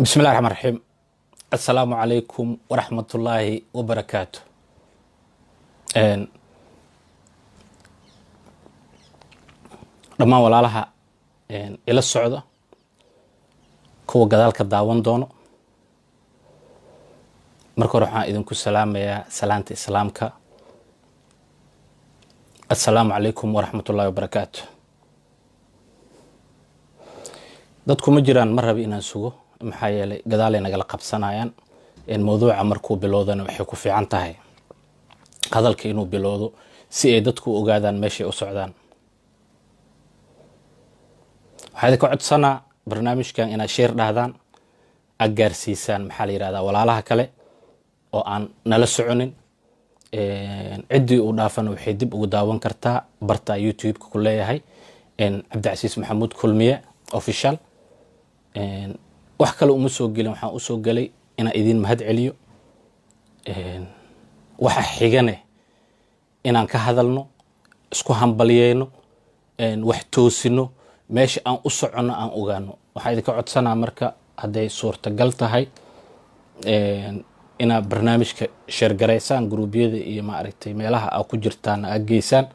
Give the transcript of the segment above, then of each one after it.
Bismillahi raxmaan raxiim. Assalaamu calaykum waraxmatullaahi wabarakaatu. Dhammaan walaalaha ila socda, kuwa gadaalka daawan doono, marka hore waxaan idinku salaamayaa salaanta Islaamka: assalaamu calaykum waraxmatullaahi wabarakaatu. Dadku ma jiraan, ma rabi inaan sugo, maxaa yeelay gadaalay nagala qabsanayaan. Mawduuca markuu bilowdana waxay ku fiican tahay hadalka inuu bilowdo si ay dadku u ogaadaan meeshay u socdaan. Waxaa idinka codsanaa barnaamijkan inaad share dhahdaan, aad gaarsiisaan, maxaa la yihahdaa, walaalaha kale oo aan nala soconin. Ciddii uu dhaafana waxay dib ugu daawan kartaa barta YouTube-ka ku leeyahay, Cabdicasiis Maxamuud Kulmiye Official. Wax kale uma soo gelin, waxaan usoo gelay inaan idin mahad celiyo. Waxa xigane inaan ka hadalno, isku hambalyeyno, wax toosino, meesha aan u soconno aan ogaano. Waxaa idinka codsanaa marka, hadday suurtagal tahay, inaad barnaamijka share garaysaan, guruubyada iyo maaragtay meelaha aa ku jirtaan aad geysaan,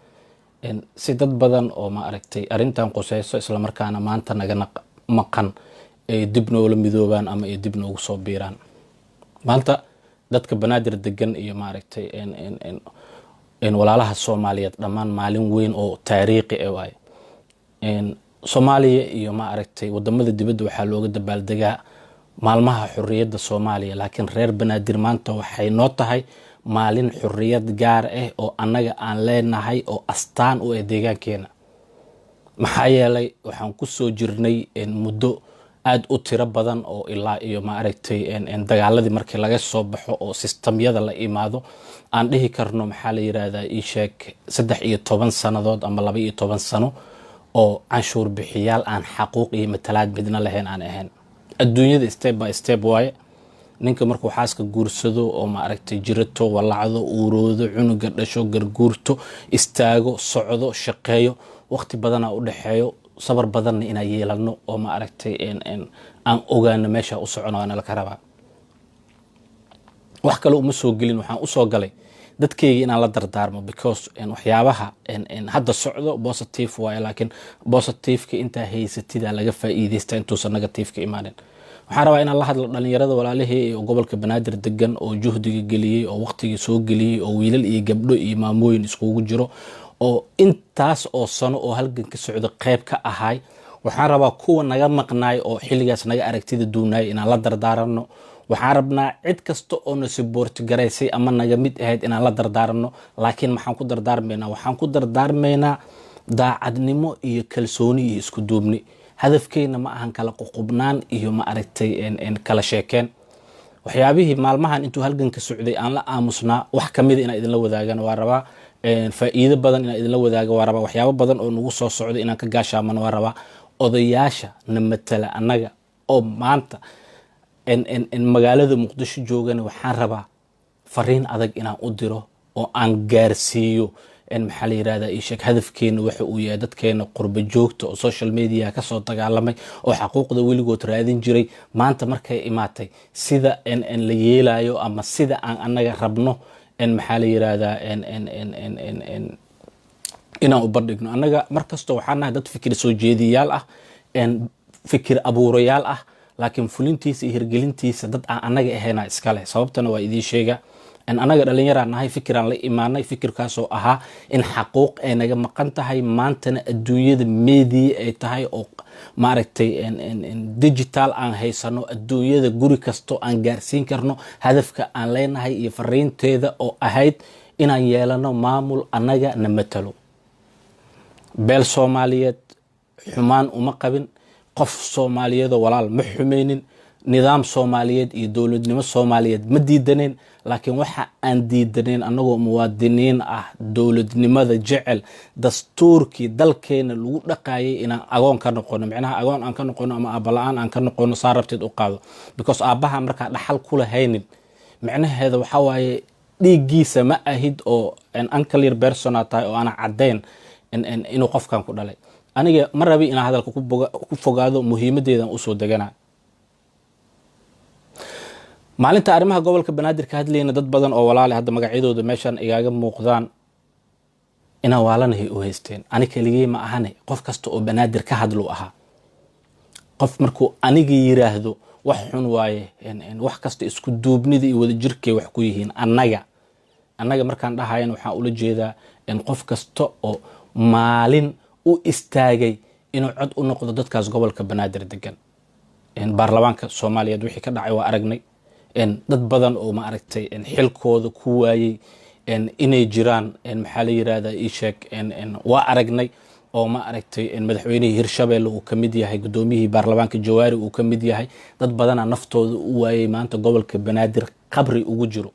si dad badan oo maaragtay arrintan quseyso, islamarkaana maanta naga maqan, ay dib noola midoobaan ama ay dib noogu soo biiraan. Maanta dadka Banaadir degan iyo maaragtay walaalaha Soomaaliyeed dhammaan, maalin weyn oo taariikhi ah waaye. Soomaaliya iyo maaragtay wadamada dibadda waxaa looga dabaaldegaa maalmaha xorriyadda Soomaaliya, laakiin reer Banaadir maanta waxay noo tahay maalin xorriyad gaar ah oo annaga aan leenahay oo astaan u ah deegaankeena. Maxaa yeelay waxaan ku soo jirnay muddo aada u tiro badan oo ilaa iyo maaragtay dagaaladii markii laga soo baxo oo sistamyada la imaado, aan dhihi karno, maxaa la yirahdaa, ii sheeg, 13 sannadood ama 12 sano oo canshuur bixiyaal aan xaquuq iyo matalaad midna lahayn aan ahayn. Adduunyada step by step waaye. Ninka markuu xaaska guursado oo maaragtay jirato, walacdo, uuroodo, cunuga dhasho, garguurto, istaago, socdo, shaqeeyo, waqti badanaa u dhexeeyo. Sabar badanna inaan yeelano oo maaragtay aan ogaano meesha u socono waana laka rabaa. Wax kale uma soo gelin, waxaan usoo galay dadkayga inaan la dardaarmo, because waxyaabaha hadda socdo positive waaye, laakiin positiveka intaa haysatida laga faa'iideysta intuusan negativeka imaanin. Waxaan rabaa inaan la hadlo dhalinyarada walaalihii ee gobolka Banaadir degan oo juhdiga geliyey oo waqtiga soo geliyey, oo wiilal iyo gabdho iyo maamooyin iskugu jiro, oo intaas oo sano oo halgan ka socda qayb ka ahay. Waxaan rabaa kuwa naga maqnaay oo xilligaas naga aragtida duunaay inaan la dardaaranno. Waxaan rabnaa cid kasta oo na support garaysay ama naga mid ahayd inaan la dardaaranno. Laakiin maxaan ku dardaarmaynaa? Waxaan ku dardaarmaynaa daacadnimo iyo kalsooni iyo isku duubni. Hadafkeyna ma ahan kala ququbnaan iyo ma aragtay kala sheekeen. Waxyaabihii maalmahan intuu halganka socday aan la aamusnaa wax kamida inaan idinla wadaagana waa rabaa. Faa'iido badan inaan idinla wadaaga waa rabaa. Waxyaabo badan oo nagu soo socda inaan ka gaashaamano waa rabaa. Odayaasha na matala annaga oo maanta magaalada Muqdisho joogana, waxaan rabaa fariin adag inaan u diro oo aan gaarsiiyo, maxaa la yirahdaa, ii sheeg, hadafkeena waxa uu yahay. Dadkeena qurba joogta oo social media kasoo dagaalamay oo xaquuqda weligood raadin jiray, maanta markay imaatay sida la yeelayo ama sida aan annaga rabno, maxaa la yirahdaa, inaan u bandhigno. Annaga markasta waxaan nahay dad fikir soo jeediyaal ah, fikir abuurayaal ah, laakiin fulintiisa iyo hirgelintiisa dad aan annaga ahayna iskale. Sababtana waa idiin sheega. Annaga dhallinyaraan nahay, fikiraan la imaanay, fikirkaasoo ahaa in xaquuq ay naga maqan tahay, maantana adduunyada media ay tahay oo maaragtay digital aan haysano, adduunyada guri kasto aan gaarsiin karno hadafka aan leenahay iyo fariinteeda oo ahayd inaan yeelano maamul annaga na matalo. Beel Soomaaliyeed xumaan uma qabin, qof Soomaaliyeedoo walaal ma xumeynin, nidaam Soomaaliyeed iyo dowladnimo Soomaaliyeed ma diidaneen, laakiin waxa aan diidaneen, annagoo muwaadiniin ah, dowladnimada jecel, dastuurkii dalkeena lagu dhaqayay inaan agoon ka noqono, micnaha agoon aan ka noqono ama aabala-aan aan ka noqono, saa rabteed u qaado, because aabbaha markaa dhaxal ku lahaynin, micnaheeda waxaa waaye dhiiggiisa ma ahid oo unclear person aa tahay oo aana caddayn inuu qofkan ku dhalay. Aniga ma rabi inaan hadalka ku fogaado, muhiimadeedan usoo degana. Maalinta arrimaha gobolka Banaadir ka hadlayna, dad badan oo walaale hadda magacyadooda meeshan igaaga muuqdaan inaan waalanahay u haysteen. Ani keligey ma ahane, qof kasta oo Banaadir ka hadlu ahaa. Qof markuu aniga yiraahdo wax xun waaye, wax kasta isku duubnida iyo wadajirkay wax ku yihiin. Annaga markaan dhahayan, waxaan ula jeedaa qof kasta oo maalin u istaagay inuu cod u noqdo dadkaas gobolka Banaadir degan. Baarlamaanka Soomaaliyeed wixii ka dhacay waa aragnay. Dad badan oo, ma aragtay, xilkooda ku waayey inay jiraan, maxaa la yirahdaa, ii sheeg, waa aragnay oo, ma aragtay, madaxweynihii Hirshabelle uu ka mid yahay, guddoomiyihii baarlamaanka Jawaari uu ka mid yahay. Dad badanaa naftooda u waayey, maanta gobolka Banaadir qabri ugu jiro.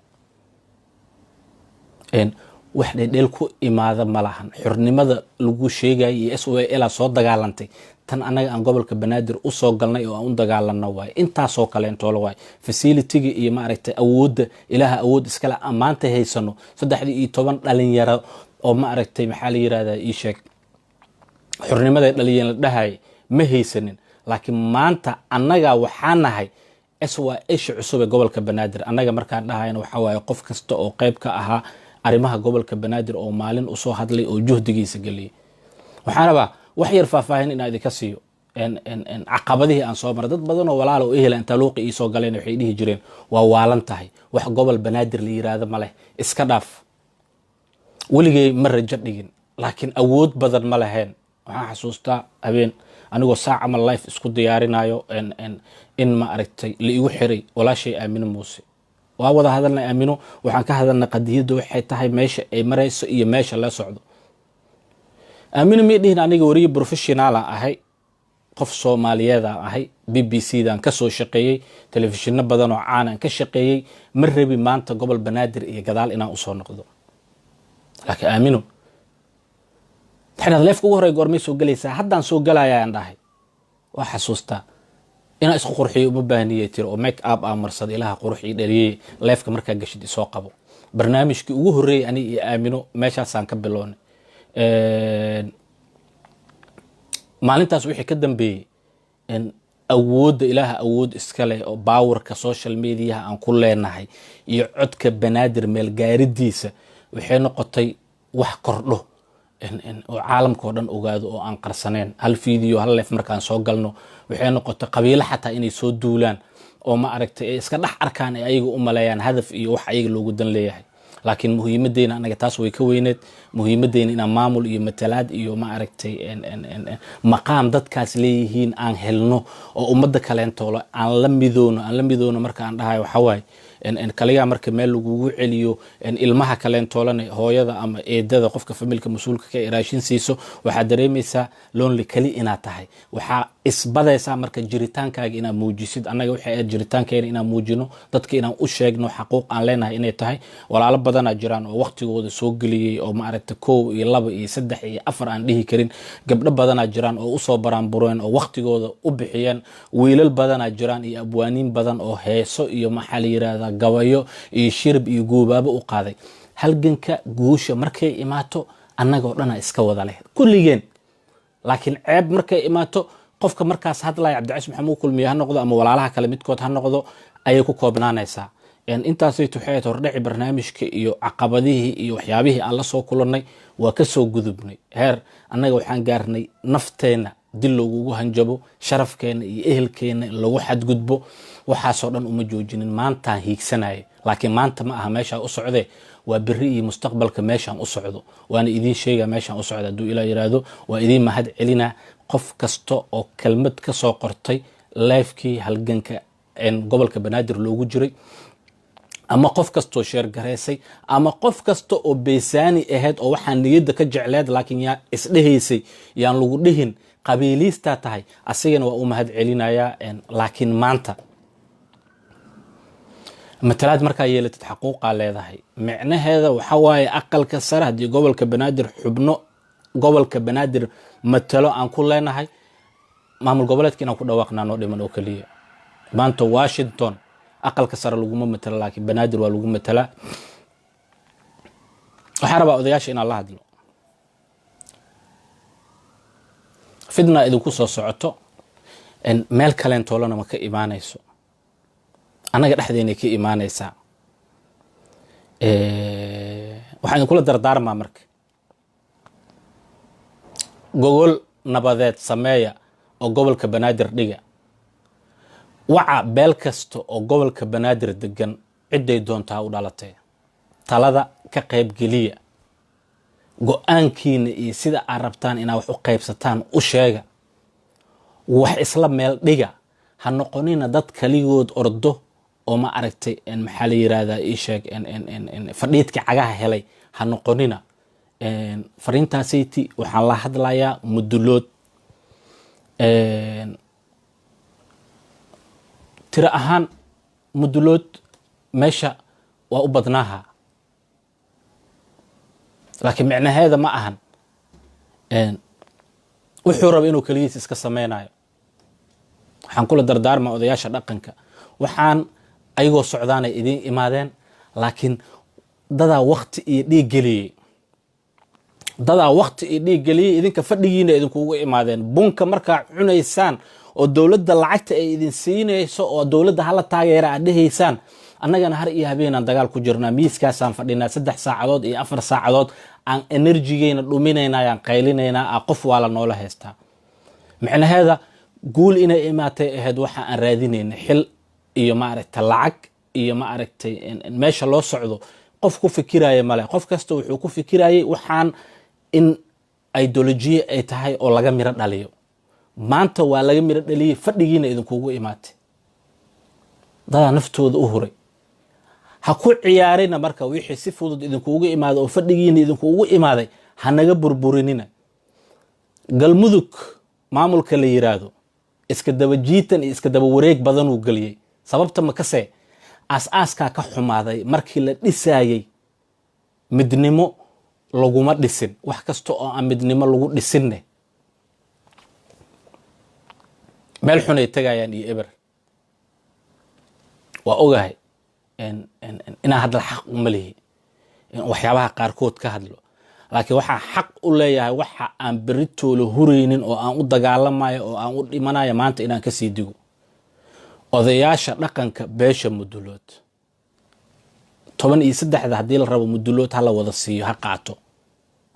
Wax dheedheel ku imaada ma lahan. Xornimada lagu sheegaya iyo SYL soo dagaalantay, tan annaga aan gobolka Banaadir usoo galnay oo aan u dagaalano waaye. Intaasoo kaleentoolo waaye facility-ga iyo, maaragtay, awoodda Ilaaha awood iskale maanta haysano. 13 dhalinyaro oo, ma aragtay, maxaa la yirahdaa, ii sheeg, xornimaday dhaliyeen la dhahay ma haysanin. Laakiin maanta annaga waxaa nahay SYL cusub ee gobolka Banaadir. Annaga markaan dhahayna, waxaa waaye qof kasta oo qayb ka ahaa arrimaha gobolka Banaadir oo maalin usoo hadlay oo juhdigiisa geliyay. Waxaan rabaa wax yar faahfaahin inaan idinka siiyo caqabadihii aan soo maray. Dad badan oo walaala oo ehela intaa luuqi iisoo galeen waxay dhihi jireen, "Waa waalan tahay, wax gobol Banaadir la yiraahdo ma leh, iska dhaaf." Weligay ma rajo dhigin, laakiin awood badan ma lahayn. Waxaan xasuustaa habeen anigoo saac camal live isku diyaarinayo in, ma aragtay, la igu xiray walaashay Aamino Muuse. Waa wada hadalnay Aamino, waxaan ka hadalnay qadiyadda waxay tahay, meesha ay marayso iyo meesha la socdo. Aamino may dhihin, aniga wariye professional aan ahay, qof Soomaaliyeed aan ahay, BBC daan kasoo shaqeeyey, telefishinno badan oo caan aan ka shaqeeyey. Ma rabi maanta gobol Banaadir iyo gadaal inaan usoo noqdo. Laakiin Aamino waxay dhahday, "Live-ka ugu horey goormay soo gelaysaa?" "Haddaan soo gelaya," aan dhahay. Waa xasuustaa, inaan isku qurxiyo uma baahniye tiri, oo make up aan marsada, Ilaha qurux ii dhaliyey. "Live-ka markaa gashid isoo qabo." Barnaamijkii ugu horreeyey ani iyo Aamino meeshaasaan ka bilownay. Maalintaas wixii ka dambeeyey, awoodda Ilaaha awood iska leh oo power-ka social media-ha aan ku leenahay iyo codka Banaadir meelgaaridiisa waxay noqotay wax kordho oo caalamka oo dhan ogaado oo aan qarsaneen. Hal video, hal live markaan soo galno, waxay noqotay qabiilo xataa inay soo duulaan oo, ma aragtay, ay iska dhex arkaan, ay ayaga u maleeyaan hadaf iyo wax ayaga loogu dan leeyahay. Laakiin muhiimadeyna anaga taas way ka weyneed. Muhiimadeyna inaan maamul iyo matalaad iyo, ma aragtay, maqaam dadkaas leeyihiin aan helno oo ummadda kaleentoolo aan la midoono. Aan la midoono marka aan dhahayo, waxaa waaye kaligaa marka meel lagugu celiyo, ilmaha kaleentoolana hooyada ama eedada, qofka family-ga mas-uulka ka raashin siiso, waxaad dareemaysaa lonely, kali inaad tahay. Waxaa isbadaysaa marka jiritaankaaga inaad muujisid. Annaga waxay ahayd jiritaankeena inaan muujino, dadka inaan u sheegno xaquuq aan leenahay inay tahay. Walaalo badanaa jiraan oo waqtigooda soo geliyey oo, maaragta, kow iyo laba iyo saddex iyo afar aan dhihi karin. Gabdho badanaa jiraan oo usoo baraanbureen oo waqtigooda u bixiyeen. Wiilal badanaa jiraan iyo abwaaniin badan oo heeso iyo, maxaa la yirahdaa, gabayo iyo shirib iyo guubaabo u qaaday halganka. Guusha markay imaato, annagoo dhana iska wada leh kulligeen. Laakiin ceeb markay imaato, qofka markaas hadlaya, Cabdicasiis Maxamuud Kulmiye ha noqdo ama walaalaha kale midkood ha noqdo, ayay ku koobnaanaysaa. Intaasaytu waxay ahayd hordhaci barnaamijka iyo caqabadihii iyo waxyaabihii aan la soo kulannay. Waa ka soo gudubnay heer annaga waxaan gaarnay nafteenna dil loogugu hanjabo, sharafkeenna iyo ehelkeenna lagu xadgudbo. Waxaasoo dhan uma joojinin. Maantaan hiigsanaya, laakiin maanta ma aha meeshaa u socdee, waa beri iyo mustaqbalka meeshaan u socdo. Waana idiin sheega meeshaan u socda hadduu Ilaa yiraahdo. Waa idiin mahad celinaa qof kasta oo kelmad ka soo qortay live-kii halganka gobolka Banaadir loogu jiray, ama qof kastoo share-garaysay, ama qof kasta oo beesaani ahayd oo waxaan niyadda ka jecleed laakiin yaa isdhehaysay yaan lagu dhihin qabiiliistaa tahay, asigana waa u mahad celinayaa. Laakiin maanta matalaad markaa yeelatid, xaquuqaa leedahay. Micnaheeda waxa waaye, aqalka sare haddii gobolka Banaadir xubno gobolka Banaadir matalo aan ku leenahay, maamul goboleedka inaan ku dhawaaqnaa noo dhiman oo keliya. Maanta Washington aqalka sare laguma matalo, laakiin Banaadir waa lagu matalaa. Waxaan rabaa odayaasha inaan la hadlo. Fidna idinku soo socoto, meel kaleentoolana ma ka imaanayso. Annaga dhexdeynay ka imaanaysaa. Waxaan idinkula dardaarmaa marka, gogol nabadeed sameeya oo gobolka Banaadir dhiga. Waca beel kasta oo gobolka Banaadir degan, cidday doontaa u dhalatay, talada ka qaybgeliya. Go-aankiina iyo sida aad rabtaan inaad wax u qaybsataan u sheega. Wax isla meel dhiga. Ha noqonina dad kaligood ordo oo, ma aragtay, maxaa la yirahdaa, ii sheeg, fadhiidka cagaha helay ha noqonina. Fariintaasiti waxaan la hadlayaa Mudulood. Tiro ahaan Mudulood meesha waa u badnaaha, laakiin micnaheeda ma ahan wuxuu raba inuu keligiis iska sameynayo. Waxaan kula dardaarma odayaasha dhaqanka, waxaan ayagoo socdaanay idiin imaadeen, laakiin dadaa wakti iyo dhiig geliyey, dadaa wakti iyo dhiig geliyey. Idinka fadhigiina idinkugu imaadeen. Bunka markaa cunaysaan oo dowladda lacagta ay idin siinayso oo dowladda hala taageera aad dhehaysaan, annagana har iyo habeenaan dagaal ku jirnaa. Miiskaasaan fadhinaa 3 saacadood iyo 4 saacadood, aan energy-geyna dhuminaynaa, aan qaylinaynaa, a qof waa la noola haystaa. Micnaheeda guul inay imaatay ahayd. Waxa aan raadinayna xil iyo, maaragtay, lacag iyo, ma aragtay, meesha loo socdo qof ku fikiraya male. Qof kasta wuxuu ku fikirayay waxaan in ideology ay tahay oo laga miro dhaliyo. Maanta waa laga miro dhaliyey, fadhigiina idinkugu imaatay. Dadaa naftooda u huray. Ha ku ciyaarina marka wixii si fudud idinkugu imaaday oo fadhigiina idinkugu imaaday, ha naga burburinina. Galmudug maamulka la yiraahdo iska daba jiitan iyo iska daba wareeg badanuu geliyey. Sababta makase aas-aaskaa ka xumaaday. Markii la dhisaayey midnimo laguma dhisin. Wax kasta oo aan midnimo lagu dhisinne meel xunay tegayaan iyo eber. Waa ogahay inaan hadla xaq uma lihi in waxyaabaha qaarkood ka hadlo, laakiin waxaa xaq u leeyahay waxa aan beritoola huraynin oo aan u dagaalamayo oo aan u dhimanayo maanta inaan kasii digo. Odayaasha dhaqanka beesha Mudulood, 13-da haddii la rabo Mudulood hala wada siiyo, ha qaato,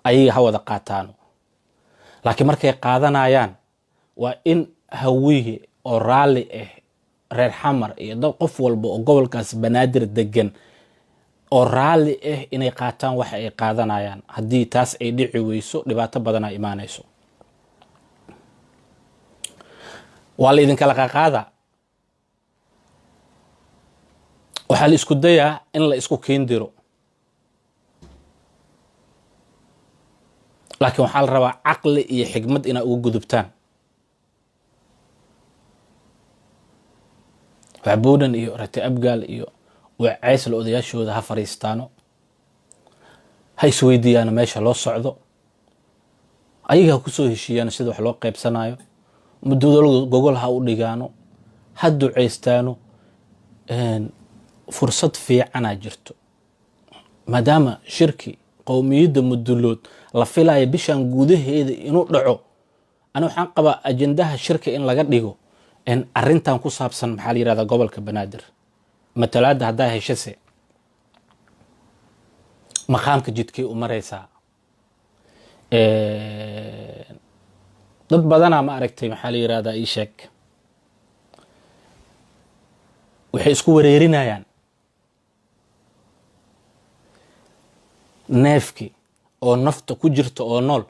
ayaga ha wada qaataano. Laakiin markay qaadanayaan waa in Hawiye oo raalli ah, reer Xamar iyo dad qof walba oo gobolkaas Banaadir degan oo raalli ah inay qaataan waxa ay qaadanayaan. Haddii taas ay dhici weyso, dhibaato badanaa imaanayso. Waa la idinkala qaqaada. Waxaa la isku dayaa in la isku keendiro, laakiin waxaa la rabaa caqli iyo xigmad inaa uga gudubtaan. Waxbuudhan iyo Rati Abgaal iyo Waceysla odayaashooda ha fariistaano, ha isweydiiyaano meesha loo socdo, ayaga ha kusoo heshiiyaano sida wax loo qaybsanayo, muddo gogol ha u dhigaano, ha ducaystaano. Fursad fiicanaa jirto maadaama shirki qowmiyadda Mudulood la filaya bishan gudaheeda inuu dhaco. Ani waxaan qabaa ajendaha shirka in laga dhigo arrintan ku saabsan, maxaa la yirahdaa, gobolka Banaadir matalaadda haddaa heshase maqaamka jidkay u maraysaa. Dad badanaa, ma aragtay, maxaa la yirahdaa, ii sheeg, waxay isku wareerinayaan neefki oo nafta ku jirta oo nool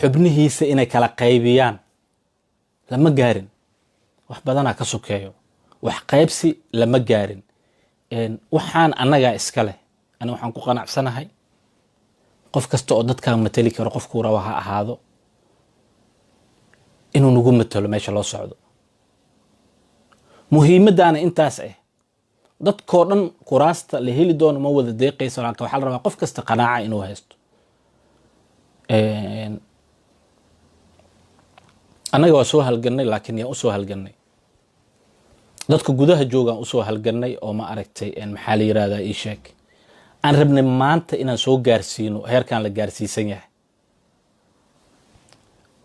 xubnihiisa inay kala qaybiyaan. Lama gaarin, wax badanaa ka sokeeyo wax qaybsi, lama gaarin. Waxaan annagaa iska leh. Ani waxaan ku qanacsanahay qof kasta oo dadkaa matali karo, qofkuu raba ha ahaado, inuu nagu matalo meesha loo socdo. Muhiimaddaana intaas ah. Dadkoo dhan kuraasta la heli doono ma wada deeqayso, laakiin waxaa la rabaa qof kasta qanaaca inuu haysto. Annaga waa soo halgannay, laakiin yaan usoo halgannay? Dadka gudaha joogaan usoo halgannay oo, ma aragtay, maxaa la yirahdaa, ii sheeg, aan rabnay maanta inaan soo gaarsiino heerkaan la gaarsiisan yahay,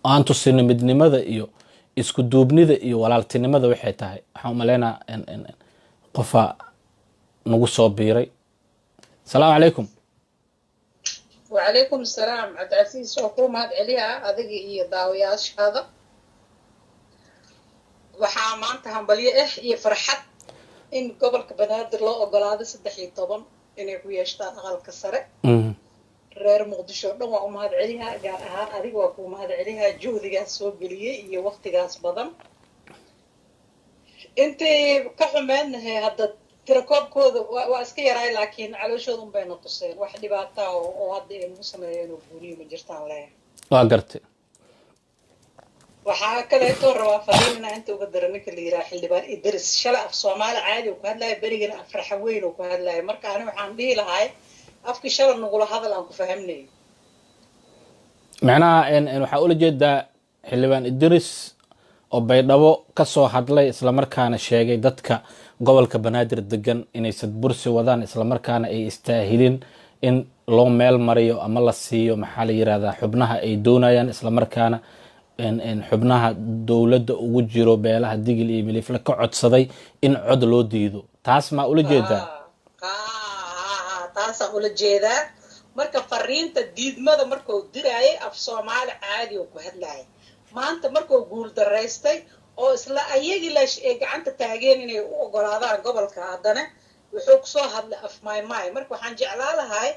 aan tusino midnimada iyo isku duubnida iyo walaaltinimada waxay tahay. Waxaan umaleynaa Qofaa nagu soo biiray. Asalaamu calaykum. Wacalaykum asalaam, Cabdicasiis. Oo kuu mahad celiyaa adiga iyo daawayaashaada. Waxaa maanta hambalyo ah iyo farxad in gobolka Banaadir loo ogolaado 13 inay ku yeeshtaan Aqalka Sare. Reer Muqdisho o dhan waa u mahad celiyaa, gaar ahaan adiga waa kuu mahad celiyaa juhdigaas soo geliyey iyo waktigaas badan. Intay ka xumeednahay hadda tirakoobkooda waa iska yaraay, laakiin calooshooda un bayna tuseen. Wax dhibaataa oo hadda ay nagu sameeyeen oo guuriyo ma jirtaan leeyahay. Waa gartay. Waxaa kaleetoo rabaa fariin inaa inta uga dara ninka la yidhaha Xildhibaan Idris. Shalay af Soomaali caadi uu ku hadlaya, berigana af Raxaweyn uu ku hadlaya. Marka ani waxaan dhihi lahay, afkii shalay nagula hadal, aan ku fahamnayo. Macnaha waxaa ula jeedaa Xildhibaan Idris oo Baydhabo ka soo hadlay, islamarkaana sheegay dadka gobolka Banaadir degan inay sadbursi wadaan, islamarkaana ay istaahilin in loo meel mariyo ama la siiyo, maxaa la yirahdaa, xubnaha ay doonayaan, islamarkaana xubnaha dowladda ugu jiro beelaha Digil iyo Milifle ka codsaday in cod loo diido. Taas maa ula jeedaa? Taasaan ula jeedaa. Marka fariinta diidmada markuu diraayay af Soomaali caadi oo ku hadlaayay. Maanta markuu guul daraystay oo isla ayagii la ay gacanta taageen inay u ogolaadaan gobolka, haddana wuxuu kusoo hadlay af maymay. Marka waxaan jeclaa lahay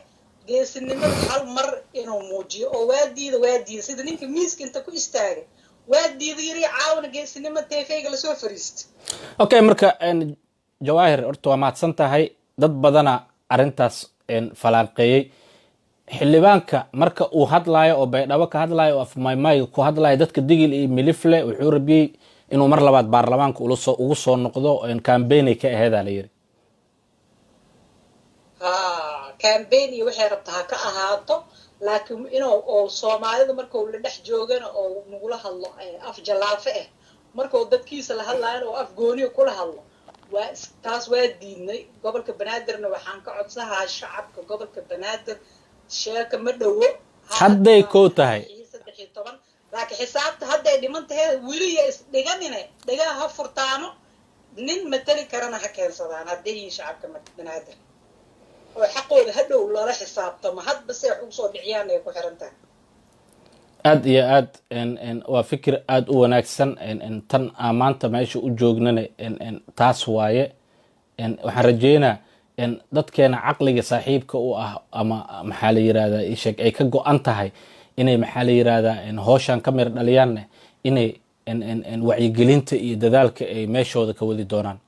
geesinimada hal mar inuu muujiyo oo waa diida, waa diida, sida ninka miiska inta ku istaagay waa diida yiri, caawana geesinimo teefeyga lasoo fariista. Okay, marka Jawaahir, horta waa mahadsan tahay. Dad badana arrintaas falaanqeeyey. Xildhibaanka marka uu hadlaayo oo Baydhabo ka hadlaayo oo afmaymayga ku hadlaayo, dadka Digil iyo Milifle wuxuu rabiyey inuu mar labaad baarlamaanka ulasoo ugu soo noqdo, campaign-ay ka aheedaa la yiri. Ha, campaign iyo waxay rabta ha ka ahaato, laakiin inuu oo Soomaalida markuu la dhex joogana oo nagula hadlo af jalaafe ah, markuu dadkiisa la hadlaayana oo af gooniyo kula hadlo, waa taas waa diidnay. Gobolka Banaadirna waxaan ka codsahaa shacabka gobolka Banaadir, sheeka ma dhowo. Hadday koo tahay. 13, laakiin xisaabta hadday dhiman tahay weli ya isdhiganine, dhigaha ha furtaano, nin matali karana ha keensadaan hadday yihiin shacabka Banaadir, oo xaqooda hadhow loola xisaabtamo. Hadba se wax ugu soo dhiciyaan ay ku xiran tahay. Aad iyo aad waa fikir aada u wanaagsan. Tan aan maanta meesha u joognana taas waaye. Waxaan rajeynaa dadkeena caqliga saaxiibka u ah ama, maxaa la yirahdaa, isheeg ay ka go-an tahay inay, maxaa la yirahdaa, howshan ka mir dhaliyaanne, inay wacyigelinta iyo dadaalka ay meeshooda ka wadi doonaan.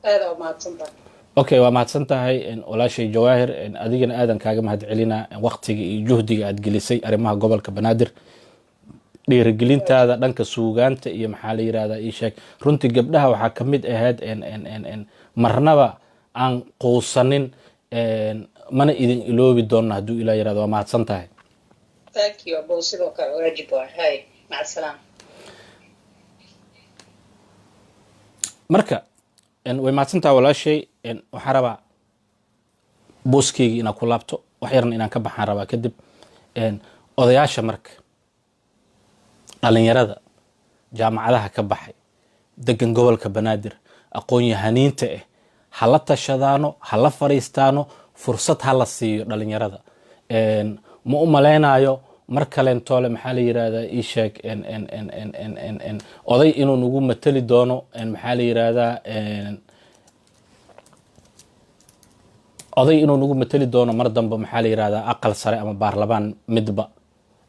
Aada u mahadsantahay. Okay, waa mahadsan tahay, walaashay Jawaahir. Adigana aadan kaaga mahad celinaa waqtiga iyo juhdiga aad gelisay arrimaha gobolka Banaadir, dhiirigelintaada dhanka suugaanta iyo, maxaa la yirahdaa, ii sheeg, runtii gabdhaha waxaa ka mid ahayd marnaba aan quusanin, mana idin iloobi doona hadduu Ilaa yirahdo. Waa mahadsan tahay. Thank you, abo. Sidoo kale waajib waay. Hay, maca salaama. Marka way mahadsan tahay walaashay. Waxaan rabaa booskeyga inaan ku laabto, wax yarna inaan ka baxaan rabaa kadib. Odayaasha, marka dhalinyarada jaamacadaha ka baxay, degan gobolka Banaadir, aqoon-yahaniinta ah, ha la tashadaano, ha la fariistaano, fursad ha la siiyo dhalinyarada. Ma u malaynayo mar kaleentoole, maxaa la yirahdaa, ii sheeg, oday inuu nagu matali doono, maxaa la yirahdaa, oday inuu nagu matali doono mar dambe, maxaa la yirahdaa, Aqal Sare ama baarlamaan midba.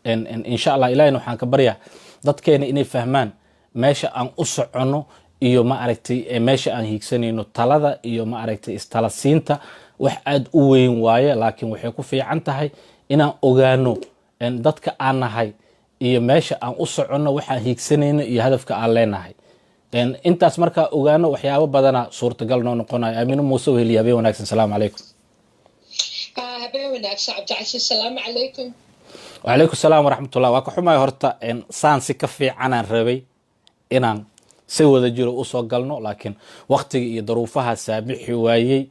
Insha Allah Ilahina waxaan ka baryaa dadkeena inay fahmaan meesha aan u soconno iyo, ma aragtay, meesha aan hiigsanayno. Talada iyo, ma aragtay, istala siinta wax aada u weyn waaye, laakiin waxay ku fiican tahay inaan ogaano dadka aan nahay iyo meesha aan u soconno, waxaan hiigsanayno iyo hadafka aan leenahay. Intaas markaa ogaano, waxyaabo badana suurtagal noo noqonayo. Aamino Muuse Weheliya, habeen wanaagsan, salaamu calaykum. Habeen wanaagsan, Cabdicasiis, salaamu calaykum. Wacalaykum salaam waraxmatullah. Waa ka xumahay horta, saan si ka fiicanaan rabay inaan si wada jiro usoo galno, laakiin waktiga iyo daruufaha saamixi waayey.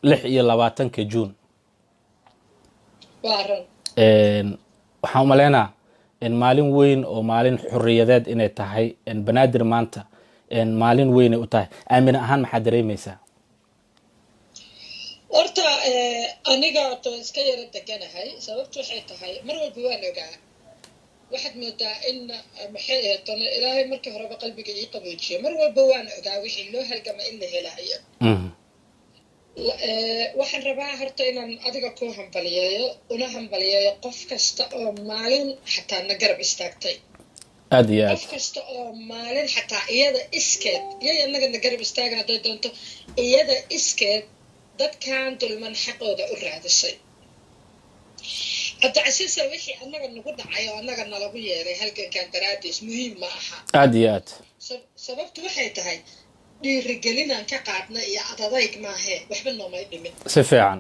26-ka Juun waa run. Waxaan umaleynaa maalin weyn oo maalin xuriyadeed inay tahay Banaadir maanta. Maalin weynay u tahay. Aamina ahaan maxaa dareemaysaa? Horta aniga horta waan iska yara deganahay. Sababtu waxay tahay, mar walba waan ogaa, waxaad moodaa in, maxay ahayd tana, Ilaahay markii horeba qalbiga ii qaboojiyay. Mar walba waan ogaa wixii loo halgama in la helayo. Waxaan rabaa horta inaan adiga ku hambaliyeeyo, una hambaliyeeyo qof kasta oo maalin xataa na garab istaagtay. Aad iyo aad. Qof kasta oo maalin xataa iyada iskeed iyay annaga na garab istaagan hadday doonto, iyada iskeed dadkan dulman xaqooda u raadisay. Cabdicasiisa, wixii annaga nagu dhacay oo annaga nalagu yeelay halgankan daraadiis muhiim ma aha. Aad iyo aad. Sababtu waxay tahay, dhiirigelinaan ka qaadna iyo adadayg maahee, waxba noomay dhimin. Si fiican.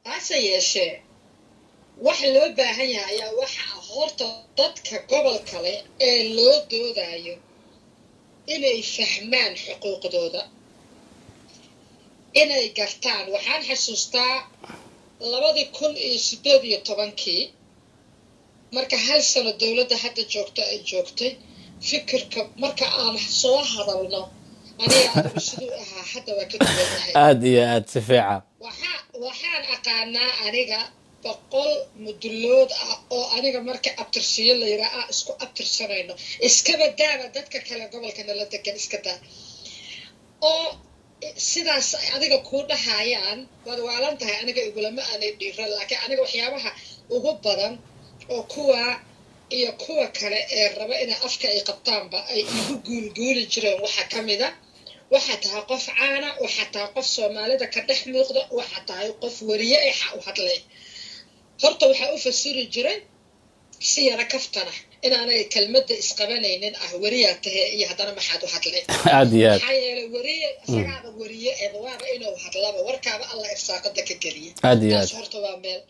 Hase yeeshee, wax loo baahan yahay ayaa waxa ah horta dadka gobol kale ee loo doodayo inay fahmaan xuquuqdooda, inay gartaan. Waxaan xasuustaa 2018-kii, marka hal sano dowladda hadda joogta ay joogtay, fikirka marka aan soo hadalno aniga adigu siduu ahaa hadda waa ka duwanahay. Aad iyo aad, si fiican. Waxaan aqaanaa aniga 100 Mudulood ah oo aniga marka abtirsiyo la yiraa ah isku abtirsanayno, iskaba daaba dadka kale gobolka nala degan, iska daa, oo sidaas ay adiga kuu dhahayaan waad waalan tahay. Aniga igulama aanay dhiiran, laakiin aniga waxyaabaha ugu badan oo kuwa iyo kuwa kale ee raba inay afka ay qabtaanba ay igu guulguuli jireen waxaa ka mida: waxaa tahay qof caana, waxaa tahay qof Soomaalida ka dhex muuqda, waxaa tahay qof weriye ee xa u hadlay. Horta waxaa u fasiri jiray si yara kaftana inaanay kelmadda isqabanaynin ah, weriyaa tahe iyo haddana maxaad u hadlay? Aad iyo aad. Maxaa yeelay, weriye isagaaba weriye eeba waaba inuu hadlaba, warkaaba Alla irsaaqada ka geliya. Aad iyo aad. Taas horta waa meel.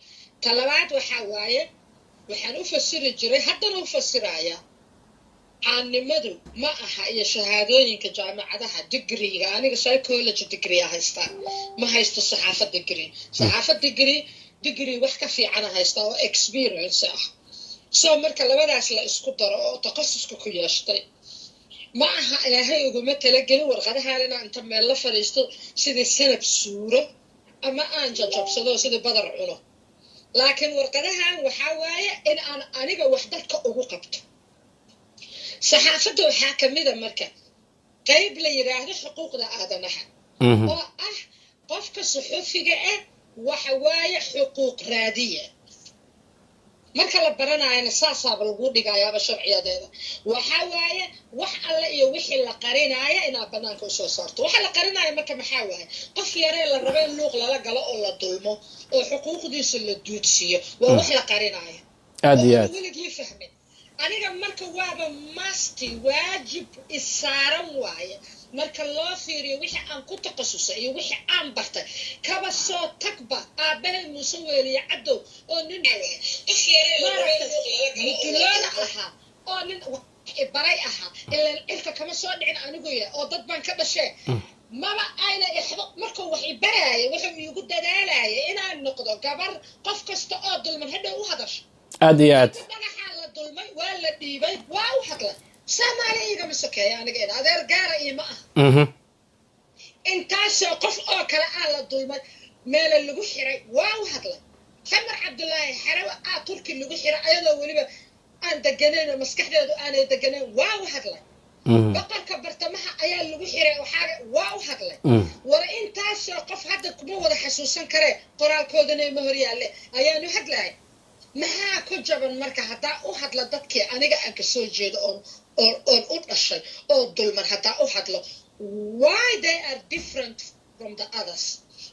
Ta labaad waxaa waaye, waxaan u fasiri jiray, haddana u fasirayaa, caannimadu ma aha iyo shahaadooyinka jaamacadaha, digriga. Aniga psychology degree a haystaa, ma haysto saxaafad degree. Saxaafad degree wax ka fiicana haystaa oo experience ah. So marka labadaas la isku daro oo takhasuska ku yeeshtay, ma aha Ilaahay uguma talagelin warqadahaan inaan inta meel la fadhiisto sidii sanab suuro ama aan jajabsado sidii badar cuno. Laakiin warqadahan waxaa waaye in aan aniga wax dadka ugu qabto. Saxaafadda waxaa ka mida marka qayb la yidhaahdo xuquuqda aadanaha, oo ah qofka suxufiga ah waxa waaye xuquuq raadiya. Marka la baranayana saasaaba lagu dhigayaaba sharciyadeeda. Waxa waaye wax alle iyo wixii la qarinaya inaad banaanka usoo saarto. Waxa la qarinaya marka maxaa waaye? Qof yaree la rabo in luuq lala galo oo la dulmo oo xuquuqdiisa la duudsiiyo waa wax la qarinaya. Aad iyo aad. Weligii fahmin aniga. Marka waaba masti waajib isaaran waaye marka loo fiiriyo wixii aan ku takhasusay iyo wixii aan bartay. Kaba soo tagba aabbahay Muuse Weeliye Cadow oo nin Mudulooda ahaa oo nin baray ahaa, ilaan cirka kama soo dhicin anigu ya oo dad baan ka dhashee, maba ayna ixdo. Markuu wax ibaraaya wuxuu iigu dadaalaya inaan noqdo gabar qof kasta oo dulman hadhow u hadasho. Aad iyo aad. Dhagaxaa la dulmay, waa la dhiibay, waa u hadlay. Soomaaliya igama sokeeya aniga, in adeer gaara iima ah. Intaasoo qof oo kale aa la dulmay, meela lagu xiray, waa u hadlay. Xamar Cabdulaahi xerow aa Turki lagu xiray, ayadoo weliba aan deganayn oo maskaxdeedu aanay deganayn, waa u hadlay. Boqorka Bartamaha ayaa lagu xiray, waxaa waa u hadlay. War intaasoo qof hadda kuma wada xasuusan karee, qoraalkoodana ima hor yaalle, ayaanu hadlahay. Maxaa ku jaban marka haddaa u hadla dadkii aniga aan kasoo jeedo oon u dhashay oo dulman? Haddaa u hadlo, why they are different from the others?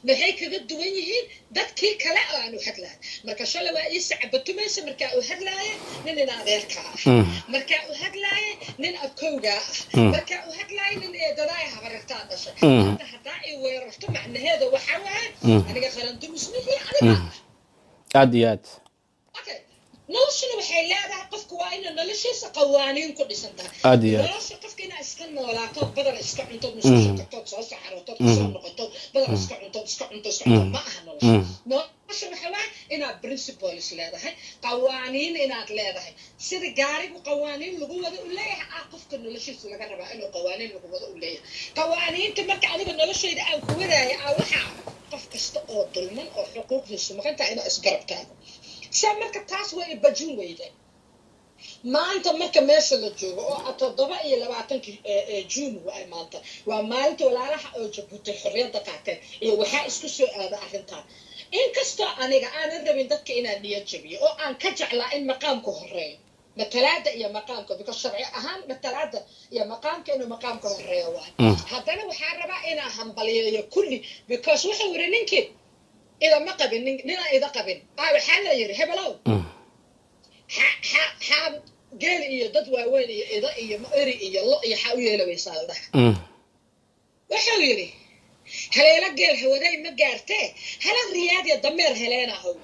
Maxay kaga duwan yihiin dadkii kale oo aan u hadlahay? Marka shalay waa ii sacabatumaysa markaa u hadlaaya nin in adeerkaa ah, markaa u hadlaaya nin abkowgaa ah, markaa u hadlaaya nin eedadaay habarirtaa dhashay. Hadda haddaa i weerarto, macnaheeda waxaa waaye aniga qarandumusmihii aniga ah. Aad iyo aad. Okay, noloshuna waxay leedahay, qofku waa ina noloshiisa qawaaniin ku dhisan tahay. Aad iyo aad. Nolosha qofka inaa iska noolaato, badar iska cunto, musqusha tagtood, soo saxarootood, kusoo noqoto, badar iska cunto, iska cunto, iska cunto, ma aha nolosha. Nolosha. Nolosha waxa waa inaad principles leedahay, qawaaniin inaad leedahay. Sida gaarigu qawaaniin lagu wada u leeyahay, qofka noloshiisa laga rabaa inuu qawaaniin lagu wada u leeyahay. Qawaaniinta marka adiga noloshayda aan ku wadaaya, waxaa qof kasta oo dulman oo xuquuqdiisu maqan tahay inaa isgarab taago. Saa marka taas waa ibajin weyday. Maanta marka meesha la joogo oo 27-kii Juun waay, maanta waa maalinta walaalaha oo Jabuuti xorriyadda qaateen, iyo waxaa isku soo aada arrintan. Inkastoo aniga aanan rabin dadka inaan niyad jabiyo oo aan ka jeclaa in maqaamku horeeyo, matalaada iyo maqaamka, because sharci ahaan matalaada iyo maqaamka inuu maqaamka horeeyo waay, haddana waxaan rabaa inaan hambaliyeeyo kulli, because wuxuu yiri ninkii idama qabin, ninaan ida qabin, waxaa la yiri hebelow xa geel iyo dad waaweyn iyo ida iyo eri iyo lo iyo xaa u yeelawaysaa la dhaha. Wuxuu yidhi haleelo geel hawaday ma gaartee, hala riyaadiya dameer heleena hawd.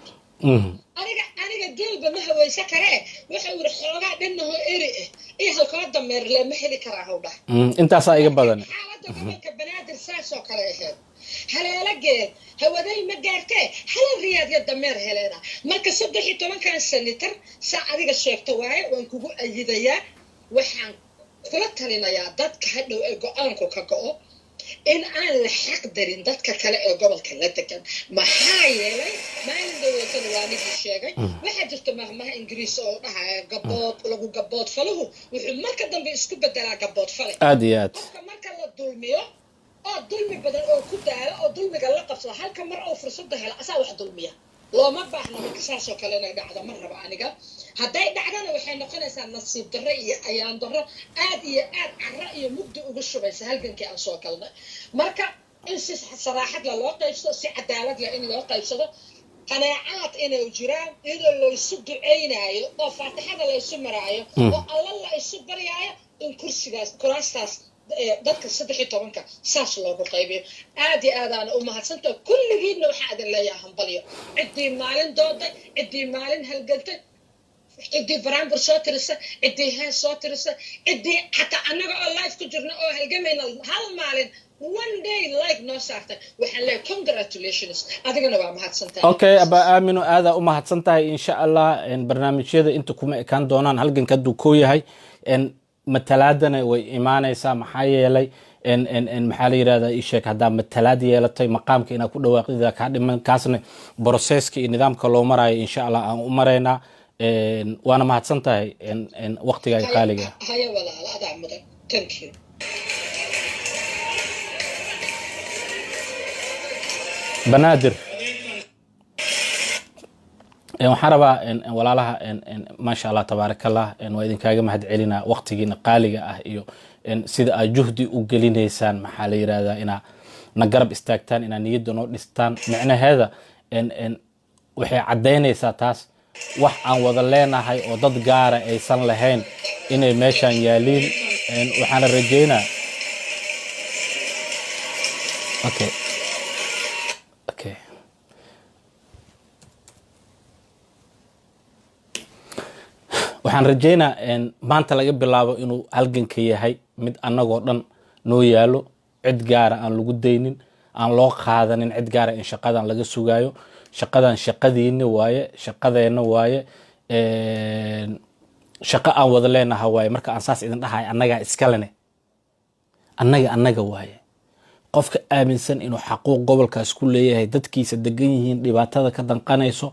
Aniga geelba ma hawaysa karee, wuxuu yidhi xoogaa dhanahoo eri ah iyo halkoo dameer le ma heli karaa hawdhaha. Intaasaa iga badan. Xaaladda gobolka Banaadir saasoo kale ahayd. Haleelo geel hawaday ma gaartee, hala riyaadya dameer heleena. Marka 13-kan senator saa adiga sheegto waaye, waan kugu ayidayaa. Waxaan kula talinayaa dadka hadhow ee go-aanku ka go-o in aan la xaq darin dadka kale ee gobolka la degan. Maxaa yeelay maalin dowlatana waa nigii sheegay, waxaa jirta mahmaha Ingiriis oo dhahaya gabood lagu gabood faluhu wuxuu marka dambe isku bedelaa gabood fale. Aad iyo aad. Qofka marka la dulmiyo oo dulmi badan oo ku daalo oo dulmiga la qabsado, halka mar oo fursadda hela asaa wax dulmiya. Looma baahna marka saasoo kale inay dhacdo ma rabo aniga. Hadday dhacdana waxay noqonaysaa nasiib darro iyo ayaan darro aad iyo aad carro iyo mugdi uga shubaysa halgankii aan soo galnay. Marka in si saraaxad leh loo qaybsado, si cadaalad leh in loo qaybsado, qanaacaad inay jiraan, iyadoo laysu ducaynaayo oo faatixada laysu maraayo oo alla la isu baryaayo in kursigaas kuraastaas dadka 13-ka saas loogu qaybiyo. Aad iyo aadaana u mahadsantaha kulligiinna. Waxaa idin leeyaha hambalyo, ciddii maalin dooday, ciddii maalin halgantay, ciddii baraambur soo tirisa, ciddii hees soo tirisa, ciddii xataa annaga oo live ku jirna oo halgamayna hal maalin, one day, like noo saartay. Waxaan leeyahay congratulations. Adigana waa mahadsantahay. Okay, aba Aamino, aadaa u mahadsan tahay. Insha Allah barnaamijyada inta kuma ekaan doonaan. Halganka hadduu koo yahay, matalaadana way imaanaysaa. Maxaa yeelay maxaa la yirahdaa, ii sheeg, haddaa matalaad yeelatay, maqaamka inaad ku dhawaaqdida kaa dhiman. Kaasna processka iyo nidaamka loo marayo insha Allah aan u maraynaa. Waana mahadsan tahay waqtigaaga qaaliga. Haya walaal, adaa mudan. Thank you. Banaadir, waxaan rabaa walaalaha, maasha Allah, tabaaraka Allah, waa idinkaaga mahad celinaa waqtigiina qaaliga ah iyo sida aad juhdi u gelinaysaan, maxaa la yirahdaa, inaa na garab istaagtaan, inaa niyadda noo dhistaan. Micnaheeda waxay caddaynaysaa taas wax aan wada leenahay oo dad gaara aysan lahayn inay meeshaan yaaliin. Waxaana rajeynaa, okay, waxaan rajeynaa maanta laga bilaabo inuu halganka yahay mid annagoo dhan noo yaalo, cid gaara aan lagu daynin, aan loo qaadanin cid gaara in shaqadan laga sugaayo. Shaqadan shaqadiina waaye, shaqadeenna waaye, shaqo aan wada leenaha waaye. Marka aan saas idin dhahay, annagaa iskalene, annaga waaye. Qofka aaminsan inuu xaquuq gobolkaas ku leeyahay, dadkiisa degan yihiin, dhibaatada ka danqanayso,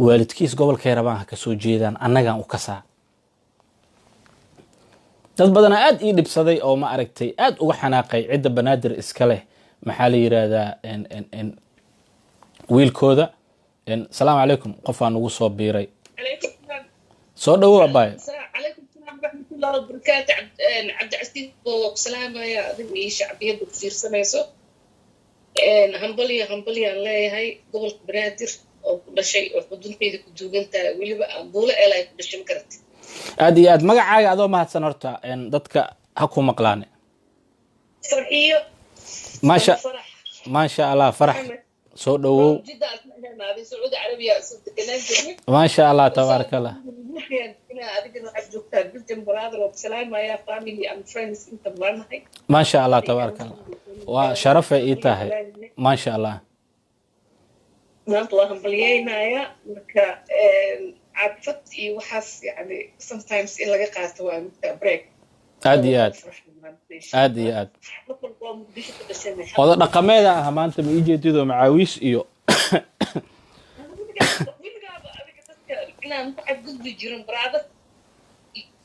waalidkiis gobolkay rabaan ha kasoo jeedaan, annagaan u kasaa. Dad badanaa aad ii dhibsaday oo ma aragtay aad uga xanaaqay cidda Banaadir iska leh, maxaa la yiraahdaa, wiilkooda. Asalaamu calaykum, qofaa nagu soo biiray. Soo dhawow abaay. Calaykum salaam waraxmatullahi wabarakaatu. Cabdicasiis oo salaamaya adiga iyo shacbiyadda ku fiirsanayso. Hambalyo, hambalyaan leeyahay gobolka Banaadir oo ku dhashay oo xuduntayda ku duugan tahay, weliba aan buulo eelay ku dhashay, ma garatay? Aad iyo aad. Magacaaga adoo mahadsan horta, dadka ha ku maqlaane. Farxiyo. Maasha Farax. Maasha Allah, Farax, soo dhawow. Jidda aad Sacuudi Carabiya soo deganaan jirnay. Maasha Allah, tabaaraka Allah. Adigana waxaad joogtaa Belgium, brother, oo salaamaya family and friends inta baanahay. Maasha Allah, tabaaraka Allah, waa sharafay ii tahay, maasha Allah. Maanta waa hambalyeynayaa. Marka cadfad iyo waxaas, yani, sometimes in laga qaato waa midka break. Aad iyo aad, aad iyo aad. Oda dhaqameeda ah maanta ma ii jeedido macaawiis iyo Weligaaba adiga dadka inaan ku xadgudbi jirin, brother.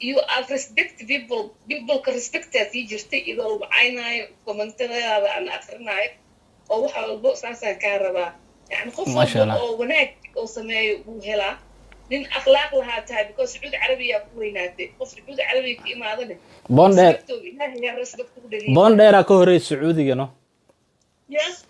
You have respect people, peopleka respectaa sii jirtay iyadoo lagu caynaayo, commentadaada aan akrinaayo oo waxa walbo saasaan kaa rabaa. Yani qof walba oo wanaag oo sameeyo wuu helaa. Nin akhlaaq lahaa tahay, because Sacuudi Carabiyaa ku weynaatay. Qof Sacuudi Carabiya ka imaadane Boondheer. Ilaahay respect ugu dhaliya. Boondheeraa ka horeysa Sacuudiga, no? Yes.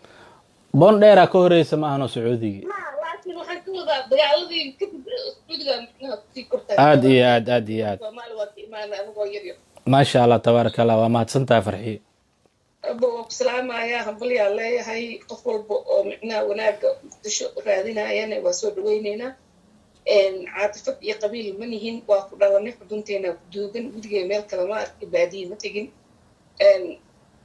Boondheeraa ka horeysa, ma ahano Sacuudigii. Laakiin waxaan ka wadaa dagaaladii kadib Sacuudiga micnaha kusii kortay. Aad iyo aad, aad iyo aad. Soomaali waa ka imaana anigoo yar yar. Maasha Allah, tabaaraka Allah, waa mahadsantahay, Farxiye. Aba, waa ku salaamayaa, hambalyaa leeyahay. Qof walba oo micnaha wanaaga Muqdisho raadinayana waa soo dhaweyneynaa. Caatifad iyo qabiil ma nihin, waa ku dhalanay, xudunteena ku duugan. Weligay meel kale ma arki, baadiye ma tegin.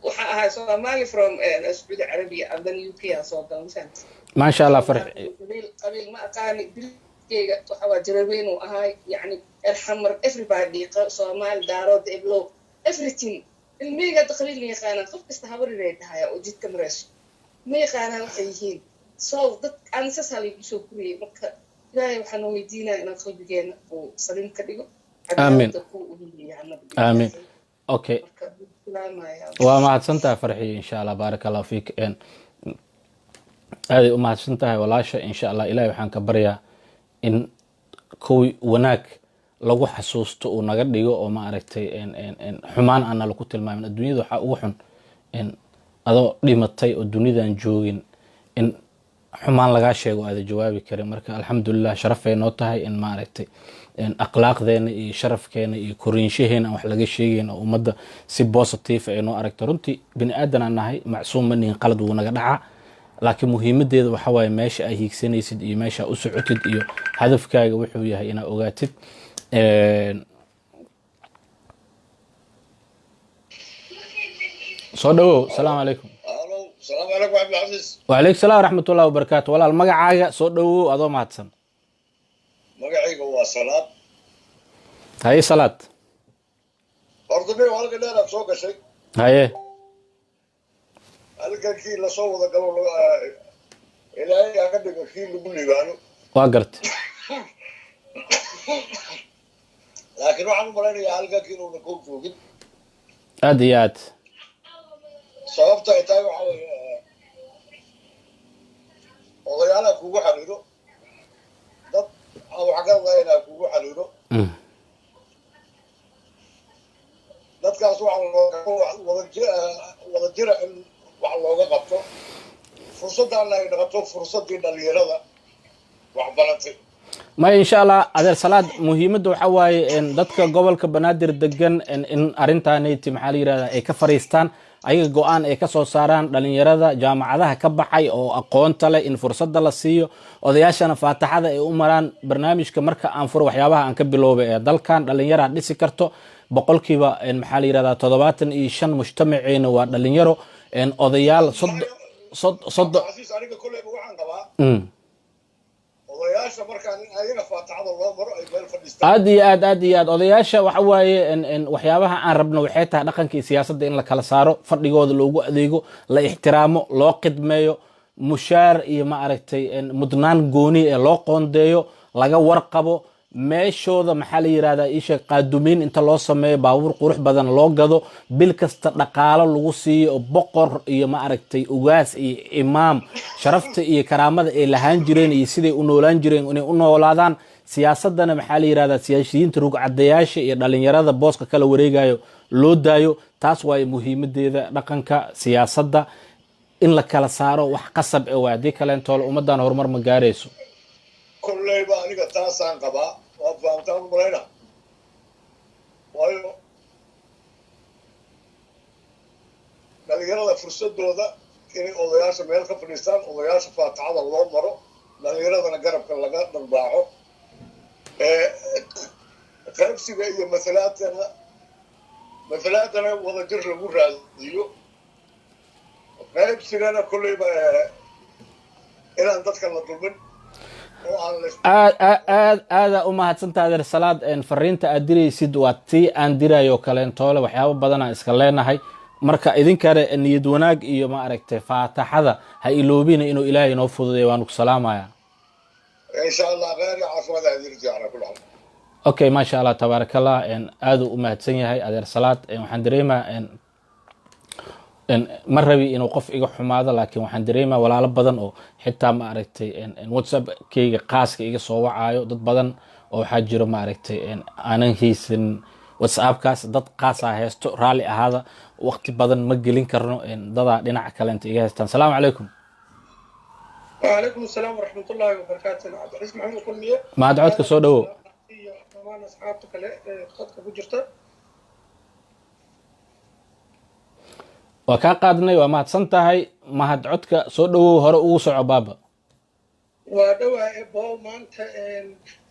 Waxa ahaa Somali from Sacuudi Carabiya and then UK aa soo gala, mafahamtay? Maasha Allah, Farx. Qabiil, qabiil ma aqaani. Diriskeyga waxa waa Jareerweyn uu ahaay, yacni Erxamar, everybody, Soomaali, Daarood, Eblow, everything. Ilmihayga hadda qabiil ma yaqaanaan. Qof kasta habar inay tahay oo jidka marayso ma yaqaanaan waxay yihiin. So dad aan saasaa laygu soo guriyey. Marka Ilaahay waxaan weydiinaya inaan qalbigeena uu saliim ka dhigo. Aamin. Cadaaladda ku uhiiliya. Aamin. Okay. Marka salaamaya. Waa mahadsantahay, Farxiye, insha Allah, baaraka Allahu fiik. Aaday u mahadsan tahay walaasha. Insha Allah, Ilahay waxaan ka baryaa in kuwii wanaag lagu xasuusto uu naga dhigo, oo ma aragtay xumaan aan nala ku tilmaamin. Adduunyada waxaa ugu xun in adoo dhimatay oo dunidan joogin in xumaan lagaa sheego aada jawaabi karin. Marka alxamdulilah, sharafay noo tahay in maaragtay akhlaaqdeena iyo sharafkeena iyo koriinshaheena aan wax laga sheegayn, oo ummadda si positive ay noo aragto. Runtii bini aadan aan nahay, macsuum ma nihin, qalad wuu naga dhacaa, laakiin muhiimadeeda waxa waaye meesha ay hiigsanaysid iyo meesha u socotid iyo hadafkaaga wuxuu yahay inaa ogaatid. Soo dhawow, asalaamu calaykum. Alo, salaamu calaykum, Cabdilcasiis. Wacalaykum salaam waraxmatullahi wabarakaatu. Walaal, magacaaga, soo dhawow adoo mahadsan. Magacayga waa Salaad. Haye, Salaad. Horta nin halka dheeraad soo gashay. Haye. Halkan kii lasoo wada galo Ilaahay ha ka dhigo kii lagu liibaano. Waa gartay. Laakiin waxaan u malaynayaa halkankii inuuna koo joogin. Aad iyo aad. Sababta ay tahay waxa weeye, odayaalaha kugu xariiro, dad aan wax garanaynaa kugu xariiro. Dadkaas waxa looga wada jira in wax looga qabto, fursaddaana ay dhaqato fursaddii dhalinyarada wax baratay. Maya, insha Allah, adeer Salaad, muhiimadda waxa waaye in dadka gobolka Banaadir degan in arrintaanayti, maxaa la yidhahdaa, ay ka fariistaan ayaga, go-aan ay ka soo saaraan dhalinyarada jaamacadaha ka baxay oo aqoonta leh in fursadda la siiyo, odayaashana faataxada ay u maraan. Barnaamijka marka aan furo, waxyaabaha aan ka biloobay ee dalkan dhalinyaraa dhisi karto, boqolkiiba maxaa la yidhahdaa, 75 mujtamaceena waa dhalinyaro. Odayaal sodo Cabdilcasiis, aniga kolleyba waxaan qabaa odayaasha markaan in ayaga faataxada loo maro, ay meel fadhiistaan. Aad iyo aad, aad iyo aad. Odayaasha waxa waaye waxyaabaha aan rabno waxay tahay dhaqanka iyo siyaasadda in la kala saaro, fadhigooda loogu adeego, la ixtiraamo, loo qidmeeyo, mushaar iyo ma aragtay mudnaan gooni ee loo qoondeeyo, laga warqabo meeshooda, maxaa la yirahdaa, isha qaadumiin inta loo sameeyo, baabuur qurux badan loo gado, bil kasta dhaqaalo lagu siiyo, oo boqor iyo ma aragtay ugaas iyo imaam sharafta iyo karaamada ay lahaan jireen iyo siday u noolaan jireen inay u noolaadaan. Siyaasadana, maxaa la yirahdaa, siyaasiyiinta rugcadayaasha iyo dhalinyarada booska kala wareegayo loo daayo. Taas waaye muhiimadeeda, dhaqanka siyaasadda in la kala saaro wax qasab e waay. Haddii kaleentoole ummaddan horumar ma gaarayso. Kolleyba aniga taasaan qabaa, waad fahamtaan u malayna, waayo dhalinyarada fursadooda inay odayaasha meel ka fadhiistaan, odayaasha faataxada loo maro, dhalinyaradana garabka laga dharbaaxo, qaybsiga iyo masalaadana wadajir lagu raadiyo, qaybsigana kolleyba. Inaan dadka la dulmin oo aan la Aad aad aadaa u mahadsantaha, adeer Salaad. Fariinta aad diraysid waa tii aan dirayo kaleentoole. Waxyaabo badanaa iska leenahay. Marka idinkale niyad wanaag iyo, ma aragtay, faataxada ha iloobina inuu Ilaahay inoo fududeeyo. Waanu ku salaamaya. Insha Allah kheyr iyo caafimaad aan idin rajaa calaa kulli xaal. Okay, maasha Allah, tabaaraka Allah. Aaduu u mahadsan yahay adeer Salaad. Waxaan dareemaa ma rabi inuu qof iga xumaado, laakiin waxaan dareemaa walaalo badan oo xitaa, ma aragtay, WhatsAppkayga qaaska iga soo wacaayo. Dad badan oo waxaa jiro, ma aragtay, aanan haysan WhatsAppkaas, dad qaasaa haysto. Raalli ahaada, waqti badan ma gelin karno. Dadaa dhinaca kalenta iga haystaan. Salaamu calaykum. وعليكم السلام ورحمة الله وبركاته. عبد العزيز محمد كلمية. Mahad, codka soo dhawow. Iyo dhammaan asxaabta kale ee khadka ku jirta. Waa kaa qaadnay, waa mahadsan tahay Mahad. Codka soo dhawow, hore ugu soco baaba. Waa dhowaa ebo. Maanta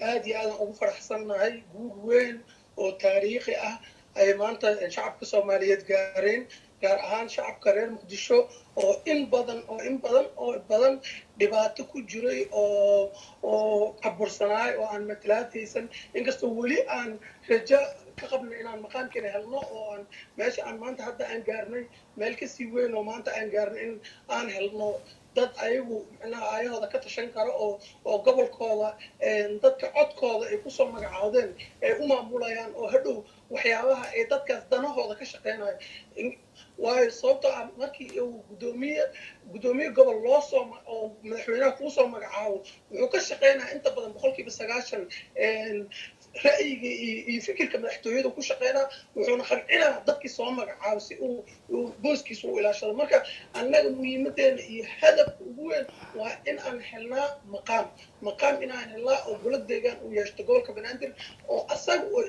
aad iyo aadan ugu faraxsannahay guul weyn oo taariikhi ah ay maanta shacabka Soomaaliyeed gaareen, gaar ahaan shacabka reer Muqdisho oo in badan oo in badan oo badan dhibaato ku jiray oo cabursanaay oo aan matalaadaysan. Inkastoo weli aan rajo ka qabno inaan maqaamkeena helno oo aan meesha aan maanta hadda aan gaarnay meel kasii weyn oo maanta aan gaarnay, in aan helno dad ayagu macnaha aayahooda ka tashan kara oo gobolkooda dadka codkooda ay kusoo magacaawdeen ay u maamulayaan oo hadhow waxyaabaha ay dadkaas danahooda ka shaqeynayo. Waayo, sababtoo ah markii uu guddoomiye gobol loo soo oo madaxweynaha kuusoo magacaabo, wuxuu ka shaqeynayaa inta badan 90% ra'yiga iyo fikirka madaxtooyada ku shaqeynaa, wuxuuna qancinaa dadkii soo magacaabo si uu booskiisa u ilaashado. Marka annaga muhiimadeena iyo hadafka ugu weyn waa in aan helnaa maqaam, inaan helnaa oo golo deegaan uu yeeshto gobolka Banaadir oo asaga oo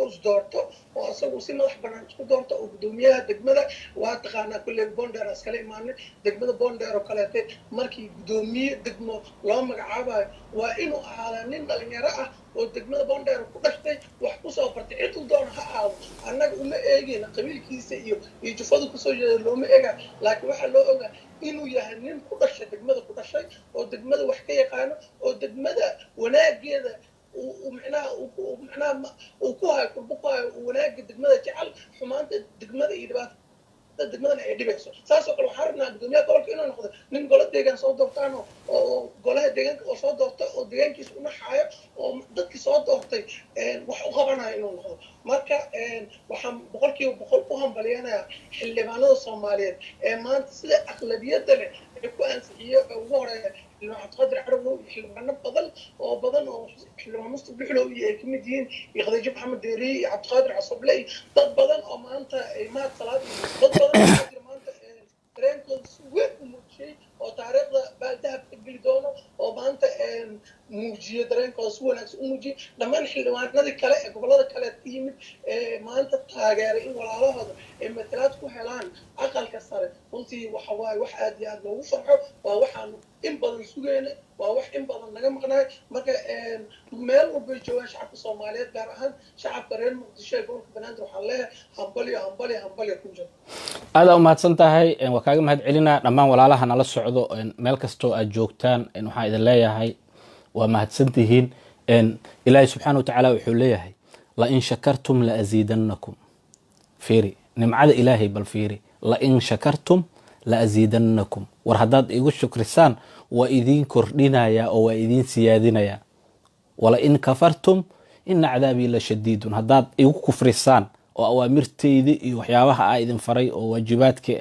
isdoorto oo asagu si madax bannaan isku doorto oo guddoomiyaha degmada waa taqaanaa kulley Bonder iskala imaanay degmada Bonder oo kaleete. Markii guddoomiye degmo loo magacaabayo waa inuu ahaadaa nin dhalinyaro ah oo degmada Bonder ku dhashtay, wax kusoo bartay, ciduu doona ha ahaado. Annaga uma eegayna qabiilkiisa iyo jufada kusoo jeeda looma eega, laakiin waxaa loo ogaa inuu yahay nin ku dhashay degmada, ku dhashay oo degmada wax ka yaqaano oo degmada wanaageeda uu macnaha uu macnaha uu ku hayo kurbo ku hayo, uu wanaaga degmada jecel, xumaanta degmada iyo dhibaatada degmadana ay dhibayso. Saas oo kale waxaan rabnaa guddoomiyaha gobolka inuu noqdo nin golo deegaan soo doortaan oo golaha deegaanka oo soo doorta oo deegaankiisa u naxaayo oo dadkii soo doortay wax u qabanayo inuu noqdo. Marka waxaan 100% u hambalyanayaa xildhibaanada Soomaaliyeed ee maanta sida aqlabiyadda leh ee ku ansixiyey ee ugu horeeya xildhibaan Cabdiqaadir Carabow iyo xildhibaano badan oo badan oo xildhibaan Mustaf Dhuxlow iyo ay kamid yihiin iyo Khadiijo Maxamed Deeriye iyo Cabdiqaadir Cosoble iyo dad badan oo maanta ay Mahad Salaad iyo dad badan oo waxaa jira maanta dareenkooda si weyn u muujiyey oo taariikhda baaldahab ka geli doono oo maanta muujiyey dareenkooda si wanaagsan u muujiyey. Dhammaan xildhibaanadii kale ee gobollada kale ka yimid ee maanta taageeray in walaalahooda ay matalaad ku helaan aqalka sare, runtii waxa waaye wax aad iyo aad loogu farxo. Waa waxaanu in badan sugayna, waa wax in badan naga maqnaay. Marka meel walbay joogaan shacabka Soomaaliyeed, gaar ahaan shacabka reer Muqdisho ee gobolka Banaadir, waxaan leeyahay hambalyo, hambalyo, hambalyo ku jiro. Aadaa u mahadsan tahay. Waa kaaga mahad celinaa. Dhammaan walaalaha nala socdo meel kastoo aad joogtaan, waxaan idin leeyahay waa mahadsantihiin. Ilaahay subxaana watacaala wuxuu leeyahay: "La in shakartum la aziidannakum." Fiiri nimcada Ilaahay, bal fiiri: "La in shakartum la aziidannakum." War haddaad igu shukrisaan waa idiin kordhinayaa oo waa idiin siyaadinayaa. "Wala in kafartum ina cadaabii la shadiidun." Haddaad igu kufrisaan oo awaamirteyda iyo waxyaabaha aa idin faray oo waajibaadka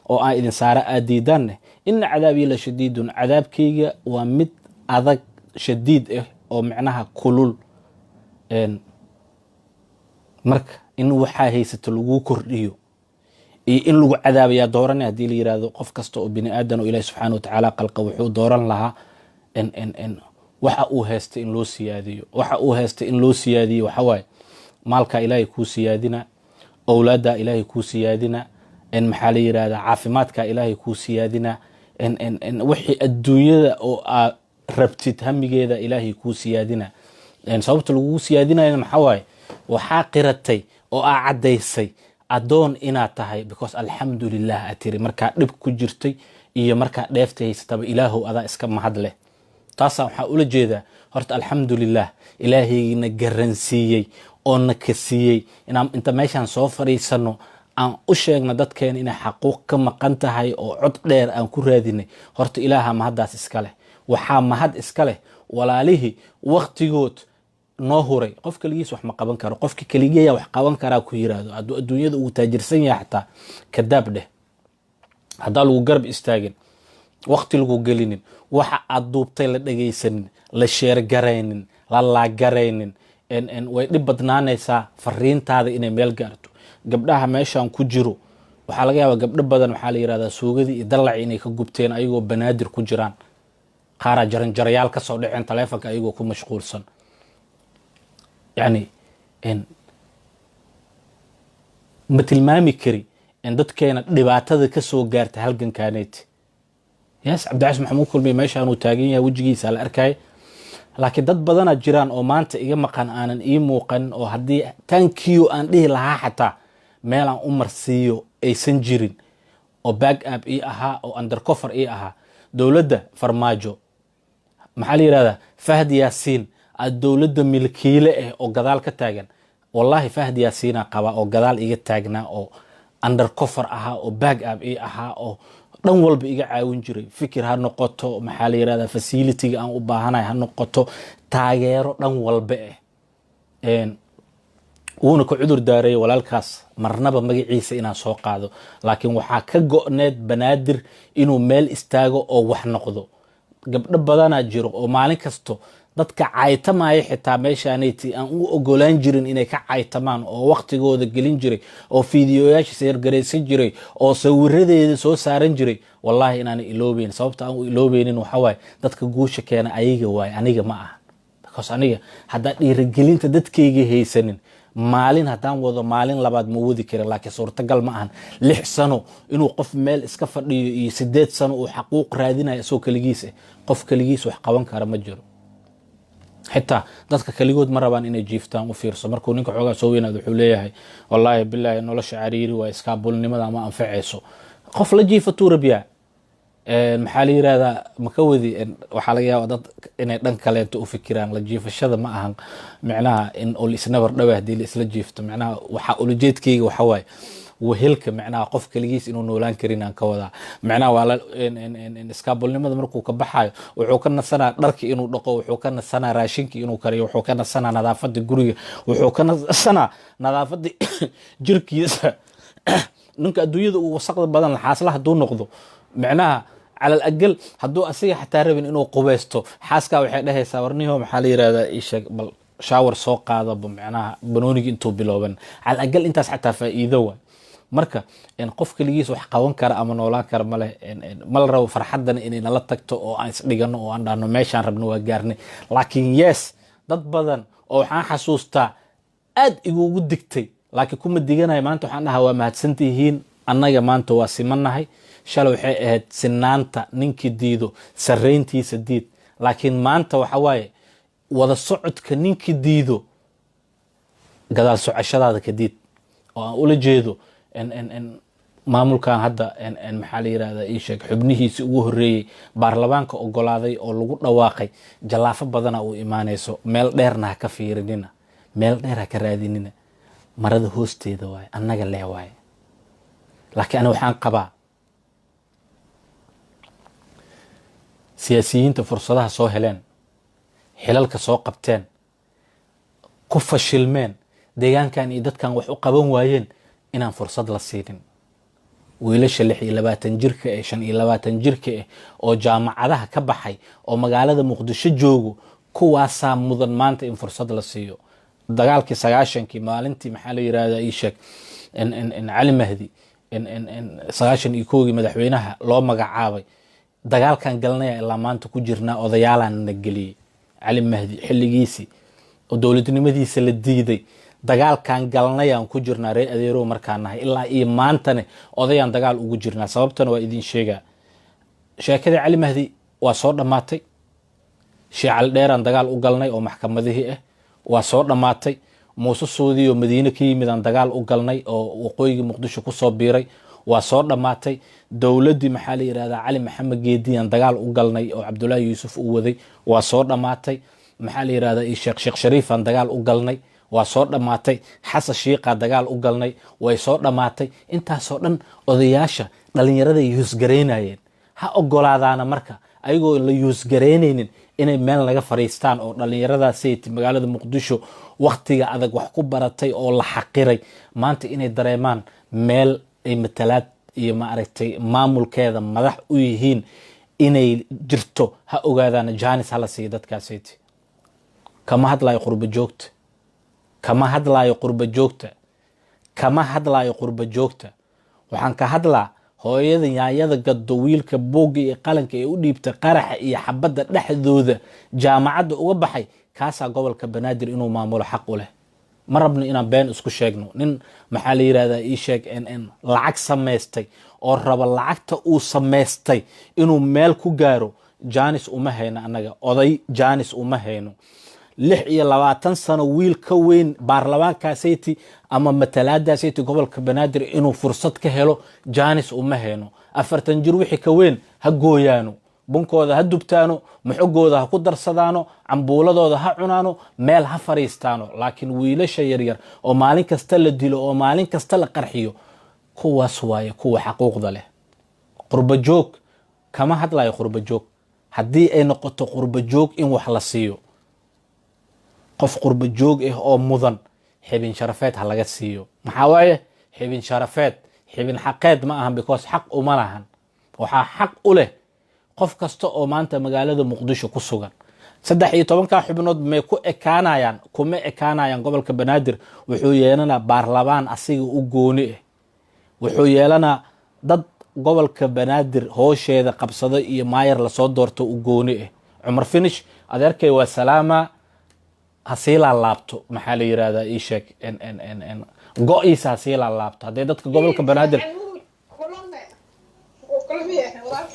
oo aan idin saara aad diidaanne, "ina cadaabii la shadiidun," cadaabkayga waa mid adag, shadiid ah oo micnaha kulul. Marka in waxaa haysato laguu kordhiyo iyo in lagu cadaabayaa dooranay haddii la yirahdo, qof kasta oo bini aadan oo Ilaahi subxaana watacaala qalqa wuxuu dooran lahaa n waxa uu haystay in loo siyaadiyo. Waxa uu haystay in loo siyaadiyo waxa waaye maalkaa Ilaahay kuu siyaadina, owlaaddaa Ilaahay kuu siyaadina, maxaa la yirahdaa, caafimaadkaa Ilaahay kuu siyaadina, n wixii adduunyada oo aad rabtid hamigeeda Ilaahay kuu siyaadina. Sababta lagugu siyaadinayana maxaa waaye? Waxaa qiratay oo aa caddaysay Addoon inaad tahay, because alxamdulilah aad tiri markaa dhib ku jirtay iyo markaa dheefta haysataba, Ilaahow adaa iska mahad leh. Taasaa waxaa ula jeedaa horta alxamdulilah Ilaahayna garansiiyey oo na kasiiyey inaan inta meeshaan soo fadhiisano aan u sheegno dadkeena inay xaquuq ka maqan tahay oo cod dheer aan ku raadinay. Horta Ilaaha mahaddaas iska leh. Waxaa mahad iska leh walaalihii waktigood noo huray. Qof keligiis wax ma qaban karo. Qofka keligeeya wax qaban karaa ku yiraahdo, hadduu adduunyada ugu taajirsan yahay xataa, kadaab dheh. Haddaa lagu garab istaagin, waqti lagu gelinin, waxa aad duubtay la dhegaysanin, la share-garaynin, la like-garaynin, way dhib badnaanaysaa fariintaada inay meel gaarto. Gabdhaha meeshan ku jiro waxaa laga yaabaa gabdho badan, waxaa la yirahdaa, suugadii iyo dallacii inay ka gubteen ayagoo Banaadir ku jiraan. Qaaraa jaranjarayaal kasoo dhaceen taleefonka ayagoo ku mashquulsan. Yacni ma tilmaami kari dadkeena dhibaatada kasoo gaarta halgankaaneet. Yes, Cabdicasiis Maxamuud Kulmiye meeshaanuu taagan yahay, wejigiisa la arkaya, laakiin dad badanaa jiraan oo maanta iga maqan, aanan ii muuqanin, oo haddii thank you aan dhihi lahaa xataa meelaan u marsiiyo aysan jirin, oo back up ii ahaa oo undercover ii ahaa. Dowladda Farmaajo, maxaa la yirahdaa, Fahd Yaasiin aad dowladda milkiile ah oo gadaal ka taagan. Wallahi Fahd Yaasiinaa qaba oo gadaal iga taagnaa oo undercover ahaa oo back up ii ahaa oo dhan walba iga caawin jiray. Fikir ha noqoto, maxaa la yirahdaa, facility-ga aan u baahanahay ha noqoto, taageero dhan walba ah. Wuuna ka cudur daarayay walaalkaas marnaba magaciisa inaan soo qaado, laakiin waxaa ka go-need Banaadir inuu meel istaago oo wax noqdo. Gabdho badanaa jiro oo maalin kasto dadka caytamaya xitaa meeshaanayti aan u ogolaan jirin inay ka caytamaan, oo waktigooda gelin jiray, oo fiidiyoyaasha share-garaysan jiray, oo sawiradeeda soo saaran jiray. Wallahi inaana iloobeyn. Sababta aan u iloobeynin waxaa waaye dadka guusha keena ayaga waaye, aniga ma aha, because aniga haddaan dhiirigelinta dadkayga haysanin, maalin haddaan wado maalin labaad ma wadi karin. Laakiin suurtagal ma ahan 6 sano inuu qof meel iska fadhiyo iyo 8 sano uu xaquuq raadinayo isagoo keligiis ah. Qof keligiis wax qaban kara ma jiro. Xitaa dadka keligood ma rabaan inay jiiftaan. U fiirso, markuu ninka xoogaa soo weynaado wuxuu leeyahay, "Wallaahi bilaahi nolosha cariiri waa, iskaabulnimada ma anfacayso." Qof la jiifatuu rabyaa. Maxaa la yirahdaa, ma ka wadi. Waxaa laga yaaba dad inay dhan kaleeto u fikiraan. La jiifashada ma ahan micnaha in oo laisnabar dhawa haddii la isla jiifto. Micnaha waxaa ulajeedkayga waxa waaye wehelka, micnaha qof keligiis inuu noolaan karin aan ka wadaa. Micnaha waa la iskaabulnimada markuu ka baxayo, wuxuu ka nasanaa dharki inuu dhaqo, wuxuu ka nasanaa raashinki inuu kariyo, wuxuu ka nasanaa nadaafada guriga, wuxuu ka nasanaa nadaafada jirkiisa. Ninka adduunyada uu wasaqda badan xaasla hadduu noqdo, micnaha calal agal hadduu asiga xataa rabin inuu qubeysto, xaaskaa waxay dhehaysaa, "Warniho, maxaa la yirahdaa, ii sheeg, bal shower soo qaadaba." Micnaha banoonigi intuu bilooban, calal agal intaas xataa faa'iido waay. Marka qof keligiis wax qaban kara ama noolaan kara maleh. Ma la rabo farxaddana inay nala tagto oo aan isdhigano oo aan dhahno meeshaan rabno waa gaarnay. Laakiin yes, dad badan oo waxaan xasuustaa aad igugu digtay, laakiin kuma diganayo maanta. Waxaan dhahaa waa mahadsantihiin. Annaga maanta waa simanahay. Shalay waxay ahayd sinaanta ninkii diido sarrayntiisa diid, laakiin maanta waxa waaye wada socodka ninkii diido gadaal socoshadaada ka diid, oo aan ula jeedo maamulkan hadda, maxaa la yirahdaa, ii sheeg, xubnihiisi ugu horreeyey baarlamaanka ogolaaday oo lagu dhawaaqay. Jallaafo badana uu imaanayso. Meel dheerna ha ka fiirinina, meel dheer ha ka raadinina, marada hoosteeda waaye, annaga lee waaye. Laakiin ani waxaan qabaa siyaasiyiinta fursadaha soo heleen, xilalka soo qabteen, ku fashilmeen, deegaankan iyo dadkan wax u qaban waayeen, inaan fursad la siinin. Wiilasha 26 jirka eh, 25 jirka ah oo jaamacadaha ka baxay oo magaalada Muqdisho joogo, kuwaasaa mudan maanta in fursad la siiyo. Dagaalkii 90-kii, maalintii, maxaa la yirahdaa, ii sheeg, Cali Mahdi 91-kii madaxweynaha loo magacaabay, dagaalkan galnaya ilaa maanta ku jirnaa. Odayaalaan na geliyey. Cali Mahdi xilligiisii oo dowladnimadiisa la diiday, dagaalkan galnayaan ku jirnaa. Reer adeerow markaan nahay ilaa iyo maantane odayaan dagaal ugu jirnaa. Sababtana waa idin sheegaa. Sheekadii Cali Mahdi waa soo dhammaatay. Sheecal Dheeraan dagaal u galnay oo maxkamadihii ah waa soo dhammaatay. Muuse Suudi oo Madiine ka yimid aan dagaal u galnay oo waqooyiga Muqdisho kusoo biiray, waa soo dhammaatay. Dowladdii, maxaa la yidhahdaa, Cali Maxamed Geedi aan dagaal u galnay oo Cabdullaahi Yuusuf u waday, waa soo dhammaatay. Maxaa la yidhahdaa, iyo Sheekh Shariif aan dagaal u galnay, waa soo dhammaatay. Xasan Shiiqaa dagaal u galnay, way soo dhammaatay. Intaasoo dhan odayaasha dhalinyarada use garaynayeen. Ha ogolaadaana marka ayagoo la use garaynaynin inay meel naga fariistaan oo dhalinyaradaasati magaalada Muqdisho waktiga adag wax ku baratay oo la xaqiray, maanta inay dareemaan meel ay matalaad iyo maaragtay maamulkeeda madax u yihiin inay jirto. Ha ogaadaan, chance hala siiya dadkaasati. Kama hadlayo qurba joogta, kama hadlaayo qurba joogta, kama hadlaayo qurba joogta. Waxaan ka hadlaa hooyada yaanyada gaddo, wiilka buugga iyo qalanka ee u dhiibta, qaraxa iyo xabadda dhexdooda jaamacadda uga baxay. Kaasaa gobolka Banaadir inuu maamulo xaq u leh. Ma rabno inaan been isku sheegno. Nin, maxaa la yirahdaa, ii sheeg, n lacag samaystay oo raba lacagta uu samaystay inuu meel ku gaaro, chance uma hayno. Annaga oday chance uma hayno. 26 sano wiil ka weyn baarlamaankaasati ama matalaadaasati gobolka Banaadir inuu fursad ka helo chance uma hayno. 40 jir wixii ka weyn ha gooyaano, bunkooda ha dubtaano, maxogooda ha ku darsadaano, cambuuladooda ha cunaano, meel ha fariistaano. Laakiin wiilasha yaryar oo maalin kasta la dilo oo maalin kasta la qarxiyo, kuwaas waaye kuwa xaquuqda leh. Qurba joog kama hadlayo. Qurba joog haddii ay noqoto, qurba joog in wax la siiyo, qof qurba joog ah oo mudan xibin sharafeed ha laga siiyo. Maxaa waaye xibin sharafeed? Xibin xaqeed ma ahan, because xaq uma lahan. Waxaa xaq u leh qof kasta oo maanta magaalada Muqdisho ku sugan. 13-ka xubnood may ku ekaanayaan? Kuma ekaanayaan. Gobolka Banaadir wuxuu yeelanaa baarlamaan asiga u gooni ah, wuxuu yeelanaa dad gobolka Banaadir hoosheeda qabsado iyo maayar lasoo doorto u gooni ah. Cumar Finish, adeerkay, waa salaama. Hasii laalaabto, maxaa la yirahdaa, ii sheeg, go-iisa hasii laalaabto haddee dadka gobolka Banaadir.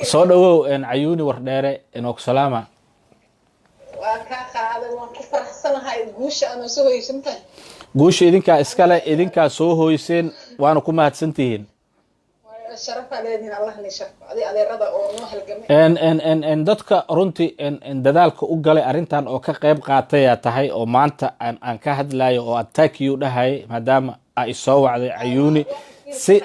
Soo dhawow, Cayuuni Wardheere, inoog salaama. Waa kaa qaaday, waan ku faraxsanahay guusha anoo soo hoysantahay. Guusha idinkaa iskale, idinkaa soo hoyseen, waana ku mahadsantihiin. Sharafaa leedihin, Allah ni sharfo, adi adeerada oo noo halgamay. n dadka runtii dadaalka u galay arrintan oo ka qayb qaatayaa tahay oo maanta aan ka hadlayo oo attack you dhahayay, maadaama aa isoo wacday Cayuuni si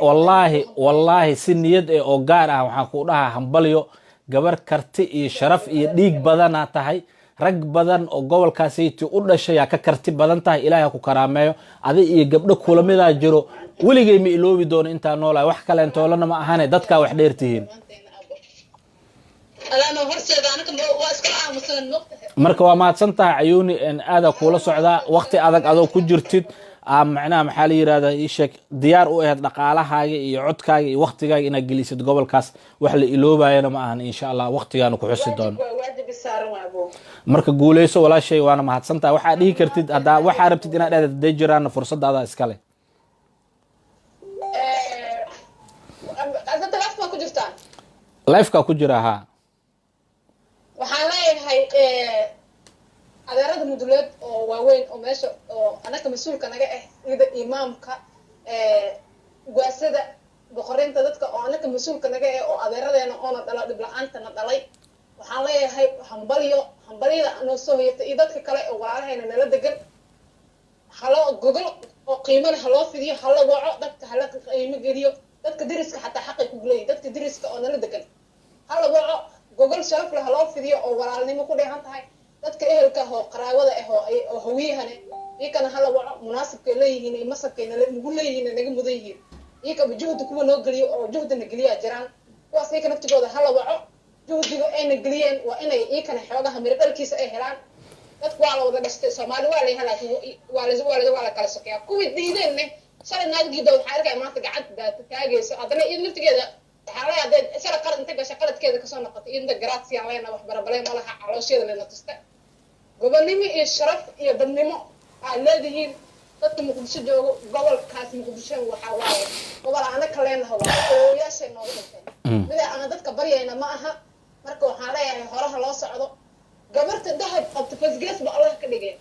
wallaahi wallaahi si niyad eh oo gaar ah waxaan ku dhahaa hambalyo. Gabar karti iyo sharaf iyo dhiig badanaa tahay. Rag badan oo gobolkaasiti u dhashay yaa ka karti badan tahay. Ilaahay ha ku karaameeyo. Adi iyo gabdho kulamidaa jiro, weligay ma iloobi doono intaa noolahay. Wax kaleentoolana ma ahane, dadkaa wax dheer tihiin. Adaana horseeda, anaka waa iskala aamusan moogtahay. Marka waa mahadsan tahay Cayuuni, aadaa kuula socdaa. Waqti adag adoo ku jirtid aa macnaha, maxaa la yirahdaa, ii sheeg, diyaar u ahayd dhaqaalahaaga iyo codkaaga iyo waqtigaaga inaad gelisid gobolkaas. Wax la iloobayana ma ahan, insha Allah waqtigaanu ku xusi doono. Waa waajib isaaran waa abo. Marka guuleyso walaashay, waana mahadsan tahay. Waxaa dhihi kartid haddaa, waxaa rabtid inaad dhehdeed hadday jiraanna, fursadaada iskale. Hadda live baa ku jirtaan? Live-kaa ku jira, haa. Waxaan leeyahay adeerada muduleed oo waaweyn oo meesha oo anaka mas-uulka naga ah, sida imaamka, ugaasada, boqorinta, dadka oo anaka mas-uulka naga ah oo adeeradeena oona dhalo dhib la-aantana dhalay, waxaan leeyahay hambalyo, hambalyada noo soo hoyatay iyo dadka kale oo walaalahayna nala degan. Haloo gogol oo qiimo leh haloo fidiyo, hala waco dadka, hala qiimo geliyo dadka deriska, xataa xaqay kugu leeyihin dadka deriska oo nala degan. Hala waco, gogol sharaf leh haloo fidiyo oo walaalnimo ku dheehan tahay. Dadka ehelka ah oo qaraabada ah oo hawiyahane iyakana hala waco, munaasibkay leeyihiin iyo masabkay nala nagu leeyihiin, naga mudan yihiin. Iyakaba juhdi kuwa noo geliyo oo juhdina geliyaa jiraan, kuwaas iyaka naftigooda hala waco. Juhdiga ayna geliyeen waa inay iyakana xoogaha miro dhalkiisa ay helaan. Dadku waa la wada dhashtay, Soomaali waa la yahay, laakiin waa la kala sokeeyaa. Kuwii diideenne shalay naaggiida waxaa arkaya maanta gacanta daata taagayso. Haddana iyada naftigeeda waxaa leeyahay hadday shalay qalad inta gasha qaladkeeda kasoo noqotay, iyada garaadsiyan leena wax barabalay ma laha, caloosheeda lena tusta. Gobonnimo iyo sharaf iyo dadnimo aad leedihiin dadka Muqdisho joogo. Gobolkaas Muqdisho waxaa waaye gobol anaka leenaha, waa ooyaashay nooga dhinteen mida aan dadka baryayna ma aha. Marka waxaan leeyahay horaha loo socdo. Gabarta dahab qabta fasgees ba Allah ka dhigay.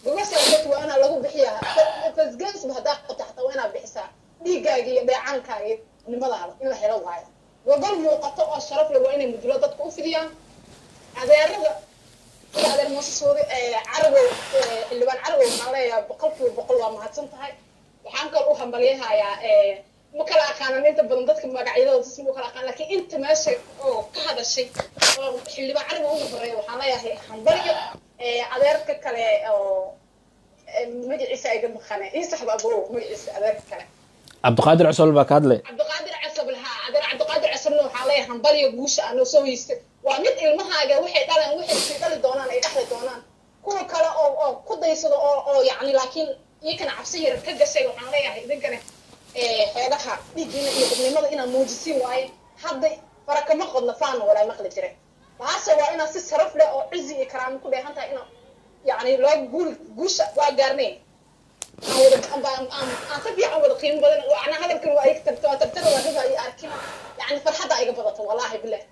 Gogasha waa inaa lagu bixiyaa. Fasgasba haddaa qabta xataa waa inaad bixisaa dhiiggaaga iyo dheecaankaaga iyo nimadaada in la helo waayo. Gogol muuqato oo sharaf leh waa inay mudulo dadka u fidiyaan. Adeerada iyo adeer Muuse Suudi Carabow, xildhibaan Carabow, waxaan leeyahay 100% waa mahadsan tahay. Waxaan kaloo u hambalyahayaa, ma kala aqaanan inta badan dadka magacyadooda si ma kala aqaan, laakiin inta meesha oo ka hadashay oo xildhibaan Carabow ugu horeeya waxaan leeyahay hambalyo. Adeerka kale oo magaciisa iga maqane, ii saxba abow, magaciisa adeerka kale. Cabdiqaadir Cusol baa ka hadlay. Cabdiqaadir Casab lahaa, adeer Cabdiqaadir Casabna waxaa leeyahay hambalyo. Guusha aa noo soo hoysay waa mid ilmahaaga waxay dhaleen, waxay sii dhali doonaan, ay dhexli doonaan kuwa kale oo ku daysado oo yacni, laakiin iyakana cabsi yar ka gashay. Waxaan leeyahay idinkana xeebaha dhiiggiina iyo dadnimada inaad muujisiin waaye. Hadda farakama qodna faana walaa maqli jire bahasha, waa inaad si sharaf leh oo cizi iyo karaamo ku dheehan tahay inaa yacni loo guul. Guusha waa gaarnay, aan wada aan si fiican wada qiimo badan. Ana hadalkan waa iga tarta, waa tartada, waa riba iyo arkina, yani farxadda iga badato, wallahi billah.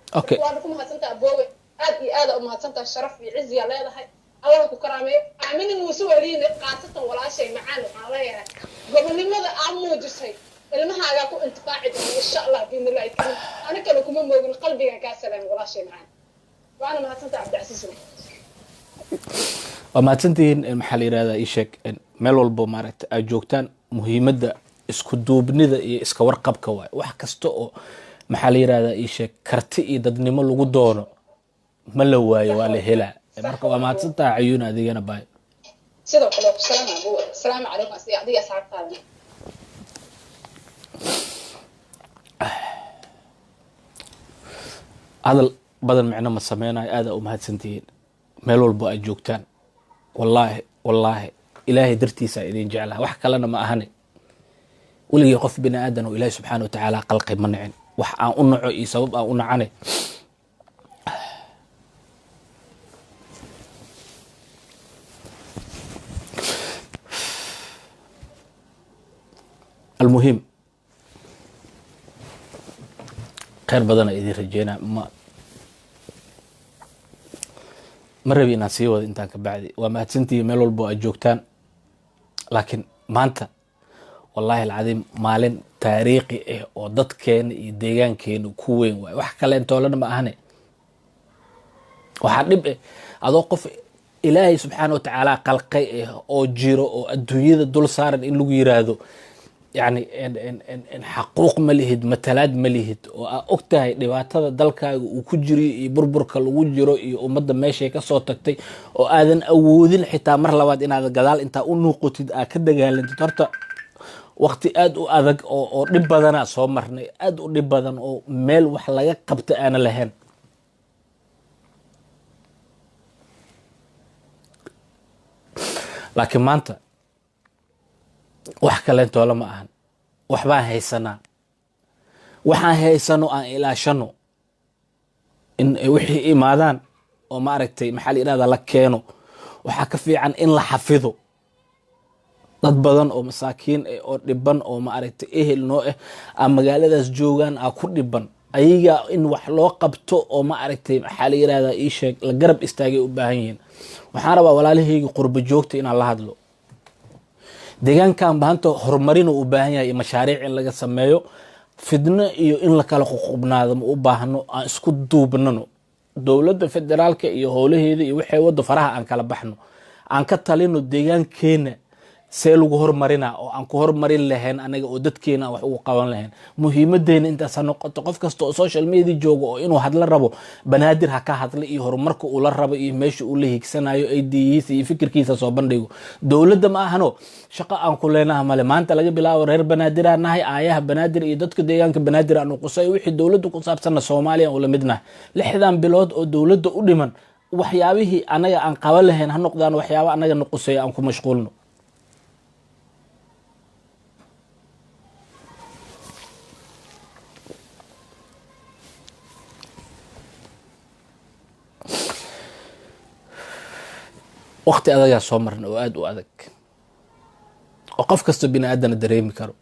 Waana ku mahadsantaha aboowe, aad iyo aad u mahadsantaha. Sharaf iyo ciziyaa leedahay, Allaha ku karaameeyo. Aamina Muuse waliine, qaasatan walaashay macaan, waxaan leeyahay gobonimada aad muujisay ilmahaagaa ku intifaaci doona insha Allah biidnillahi kariim. Ani kale kuma moogin, qalbigan kaa salaamay walaashay macaan. Waana mahadsantaha Cabdicasiis. Waa mahadsantihiin. Maxaa la yirahdaa, ii sheeg, meel walbo maaragta aad joogtaan, muhiimadda isku duubnida iyo iska warqabka waay. Wax kasta oo maxaa la yirahdaa, ii sheeg, karti iyo dadnimo lagu doono ma la waayo, waa la helaa. Marka waa mahadsantaha Cayuuna, adigana baay. Sidoo kale waa ku salaama abuwe. Asalaamu calaykum adiga asxaabtaadana. Hadal badan micno ma sameynayo. Aada u mahadsantihiin meel walbo aad joogtaan. Wallaahi wallaahi, Ilaahay dartiisa idin jeclaha, wax kalena ma ahane. Weligii qof bini aadan oo Ilaahay subxaana watacaala qalqay ma nicin. Wax aan u naco iyo sabab aan u nacane almuhim, kheyr badana idin rajeynaa. Ma rabi inaan sii wado intaan ka bacdi. Waa mahadsantihiin meel walbo aad joogtaan. Laakiin maanta wallaahi alcadiim maalin taariikhi ah oo dadkeena iyo deegaankeena ku weyn waay. Wax kale intoolana ma ahane. Waxaa dhib eh adoo qof Ilaahay subxaana watacaala qalqay ah oo jiro oo adduunyada dul saaran in lagu yiraahdo yacni xaquuq ma lihid, matalaad ma lihid, oo aa og tahay dhibaatada dalkaaga uu ku jiriyo iyo burburka lagu jiro iyo ummadda meeshay ka soo tagtay, oo aadan awoodin xitaa mar labaad inaad gadaal intaa u nuuqotid aa ka dagaalantid. Horta waqti aad u adag oo dhib badanaa soo marnay, aad u dhib badan, oo meel wax laga qabta aana lahayn. Laakiin maanta wax kaleentoole ma ahan, waxbaan haysanaa. Waxaan haysano aan ilaashano, in ay wixii imaadaan oo maaragtay maxaa la yidhahdaa la keeno. Waxaa ka fiican in la xafido. Dad badan oo masaakiin ah oo dhiban oo maaragtay ehel noo ah aa magaaladaas joogaan aa ku dhiban, ayaga in wax loo qabto oo maaragtay maxaa la yidhahdaa, ii sheeg, la garab istaagay u baahan yihiin. Waxaan rabaa walaalahayga qurbo joogta inaan la hadlo. Deegaankan maanta horumarin uu u baahan yahay iyo mashaariic in laga sameeyo. Fidno iyo in la kala ququbnaado ma u baahno. Aan isku duubnano. Dowladda federaalka iyo howlaheeda iyo waxay waddo faraha aan kala baxno, aan ka talino deegaankeena see lagu hormarinaa oo aan ku hormarin lahayn anaga oo dadkeena aan wax ugu qaban lahayn. Muhiimadeena intaas ha noqoto. Qof kasta oo social media jooga oo inuu hadla rabo, Banaadir ha ka hadla iyo horumarka uu la rabo iyo meesha uu la hiigsanayo, ideyihiisa iyo fikirkiisa soo bandhigo. Dowladda ma ahano shaqo aan ku leenaha male. Maanta laga bilaabo reer Banaadir aan nahay. Aayaha Banaadir iyo dadka deegaanka Banaadir aan qusay, wixii dowladda ku saabsanna Soomaaliya aan ula midnahay. 6dan bilood oo dowladda u dhiman, waxyaabihii anaga aan qaban lahayn ha noqdaan waxyaaba anaga na quseeya, aan ku mashquulno. Waqti adagaa soo marna oo aada u adag oo qof kasta bini aadana dareemi karo.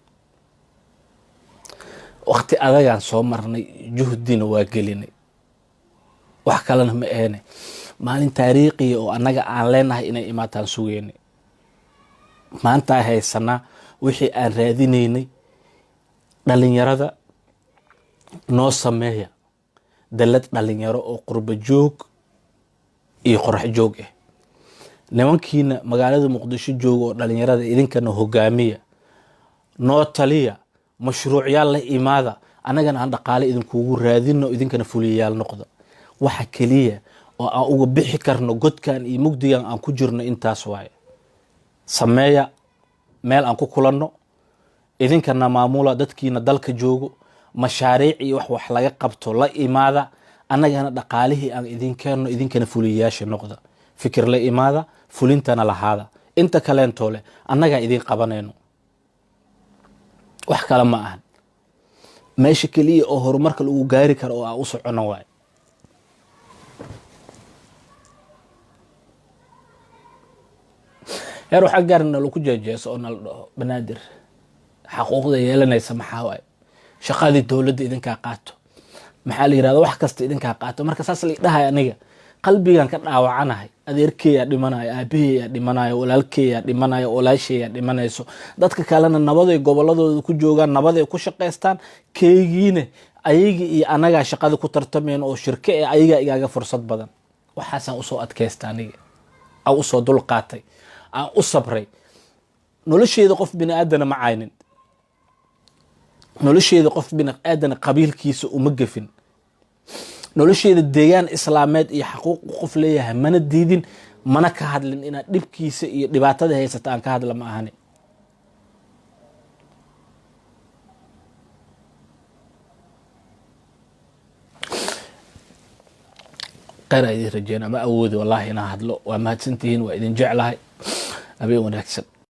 Waqti adagaan soo marnay, juhdina waa gelinay, wax kalena ma ahene. Maalin taariikhiya oo annaga aan leenahay inay imaataan sugeynay. Maantaa haysanaa wixii aan raadinaynay. Dhalinyarada noo sameeya dallad dhalinyaro oo qurba joog iyo qorax joog ah. Nimankiina magaalada Muqdisho jooga oo dhalinyarada, idinkana hogaamiya, noo taliya, mashruucyaal la imaada, annagana aan dhaqaale idinkugu raadino, idinkana fuliyayaal noqda. Waxa keliya oo aan uga bixi karno godkan iyo mugdigan aan ku jirno intaas waaye. Sameeya meel aan ku kulanno, idinkana maamula, dadkiina dalka joogo mashaariic iyo wax laga qabto la imaada, annagana dhaqaalihii aan idin keenno, idinkana fuliyayaasha noqda. Fikir la imaada, fulintana lahaada, inta kaleentoo leh annagaa idin qabanayno. Wax kale ma ahan, meesha keliya oo horumarka lagu gaari karo oo aan u socono waaye. Heer waxaa gaarna lagu jeejeeso oo nala dhaho, Banaadir xaquuqda yeelanaysa maxaa waaye? Shaqadii dowladda idinkaa qaato, maxaa la yirahda, wax kasta idinkaa qaato. Marka saas la dhahay, aniga qalbigan ka dhaawacanahay. Adeerkeeyaa dhimanayo, aabaheeyaa dhimanayo, walaalkeeyaa dhimanayo, walaasheeyaa dhimanayso. Dadka kalena nabaday goboladooda ku joogaan, nabaday ku shaqaystaan. Keygiina ayagii iyo anagaa shaqada ku tartamayno oo shirke ee ayagaa igaaga fursad badan. Waxaasaan usoo adkaysta aniga, aan usoo dulqaatay, aan u sabray. Nolosheeda qof bini aadana ma caynin, nolosheeda qof bini aadana qabiilkiisa uma gefin, nolosheeda deegaan islaameed iyo xaquuq qof leeyahay mana diidin, mana ka hadlin. Inaad dhibkiisa iyo dhibaatada haysata aan ka hadla ma ahani. Kheyr aa idin rajeyna. Ma awoodi wallahi inaan hadlo. Waa mahadsantihiin, waa idin jeclahay. Habeen wanaagsan.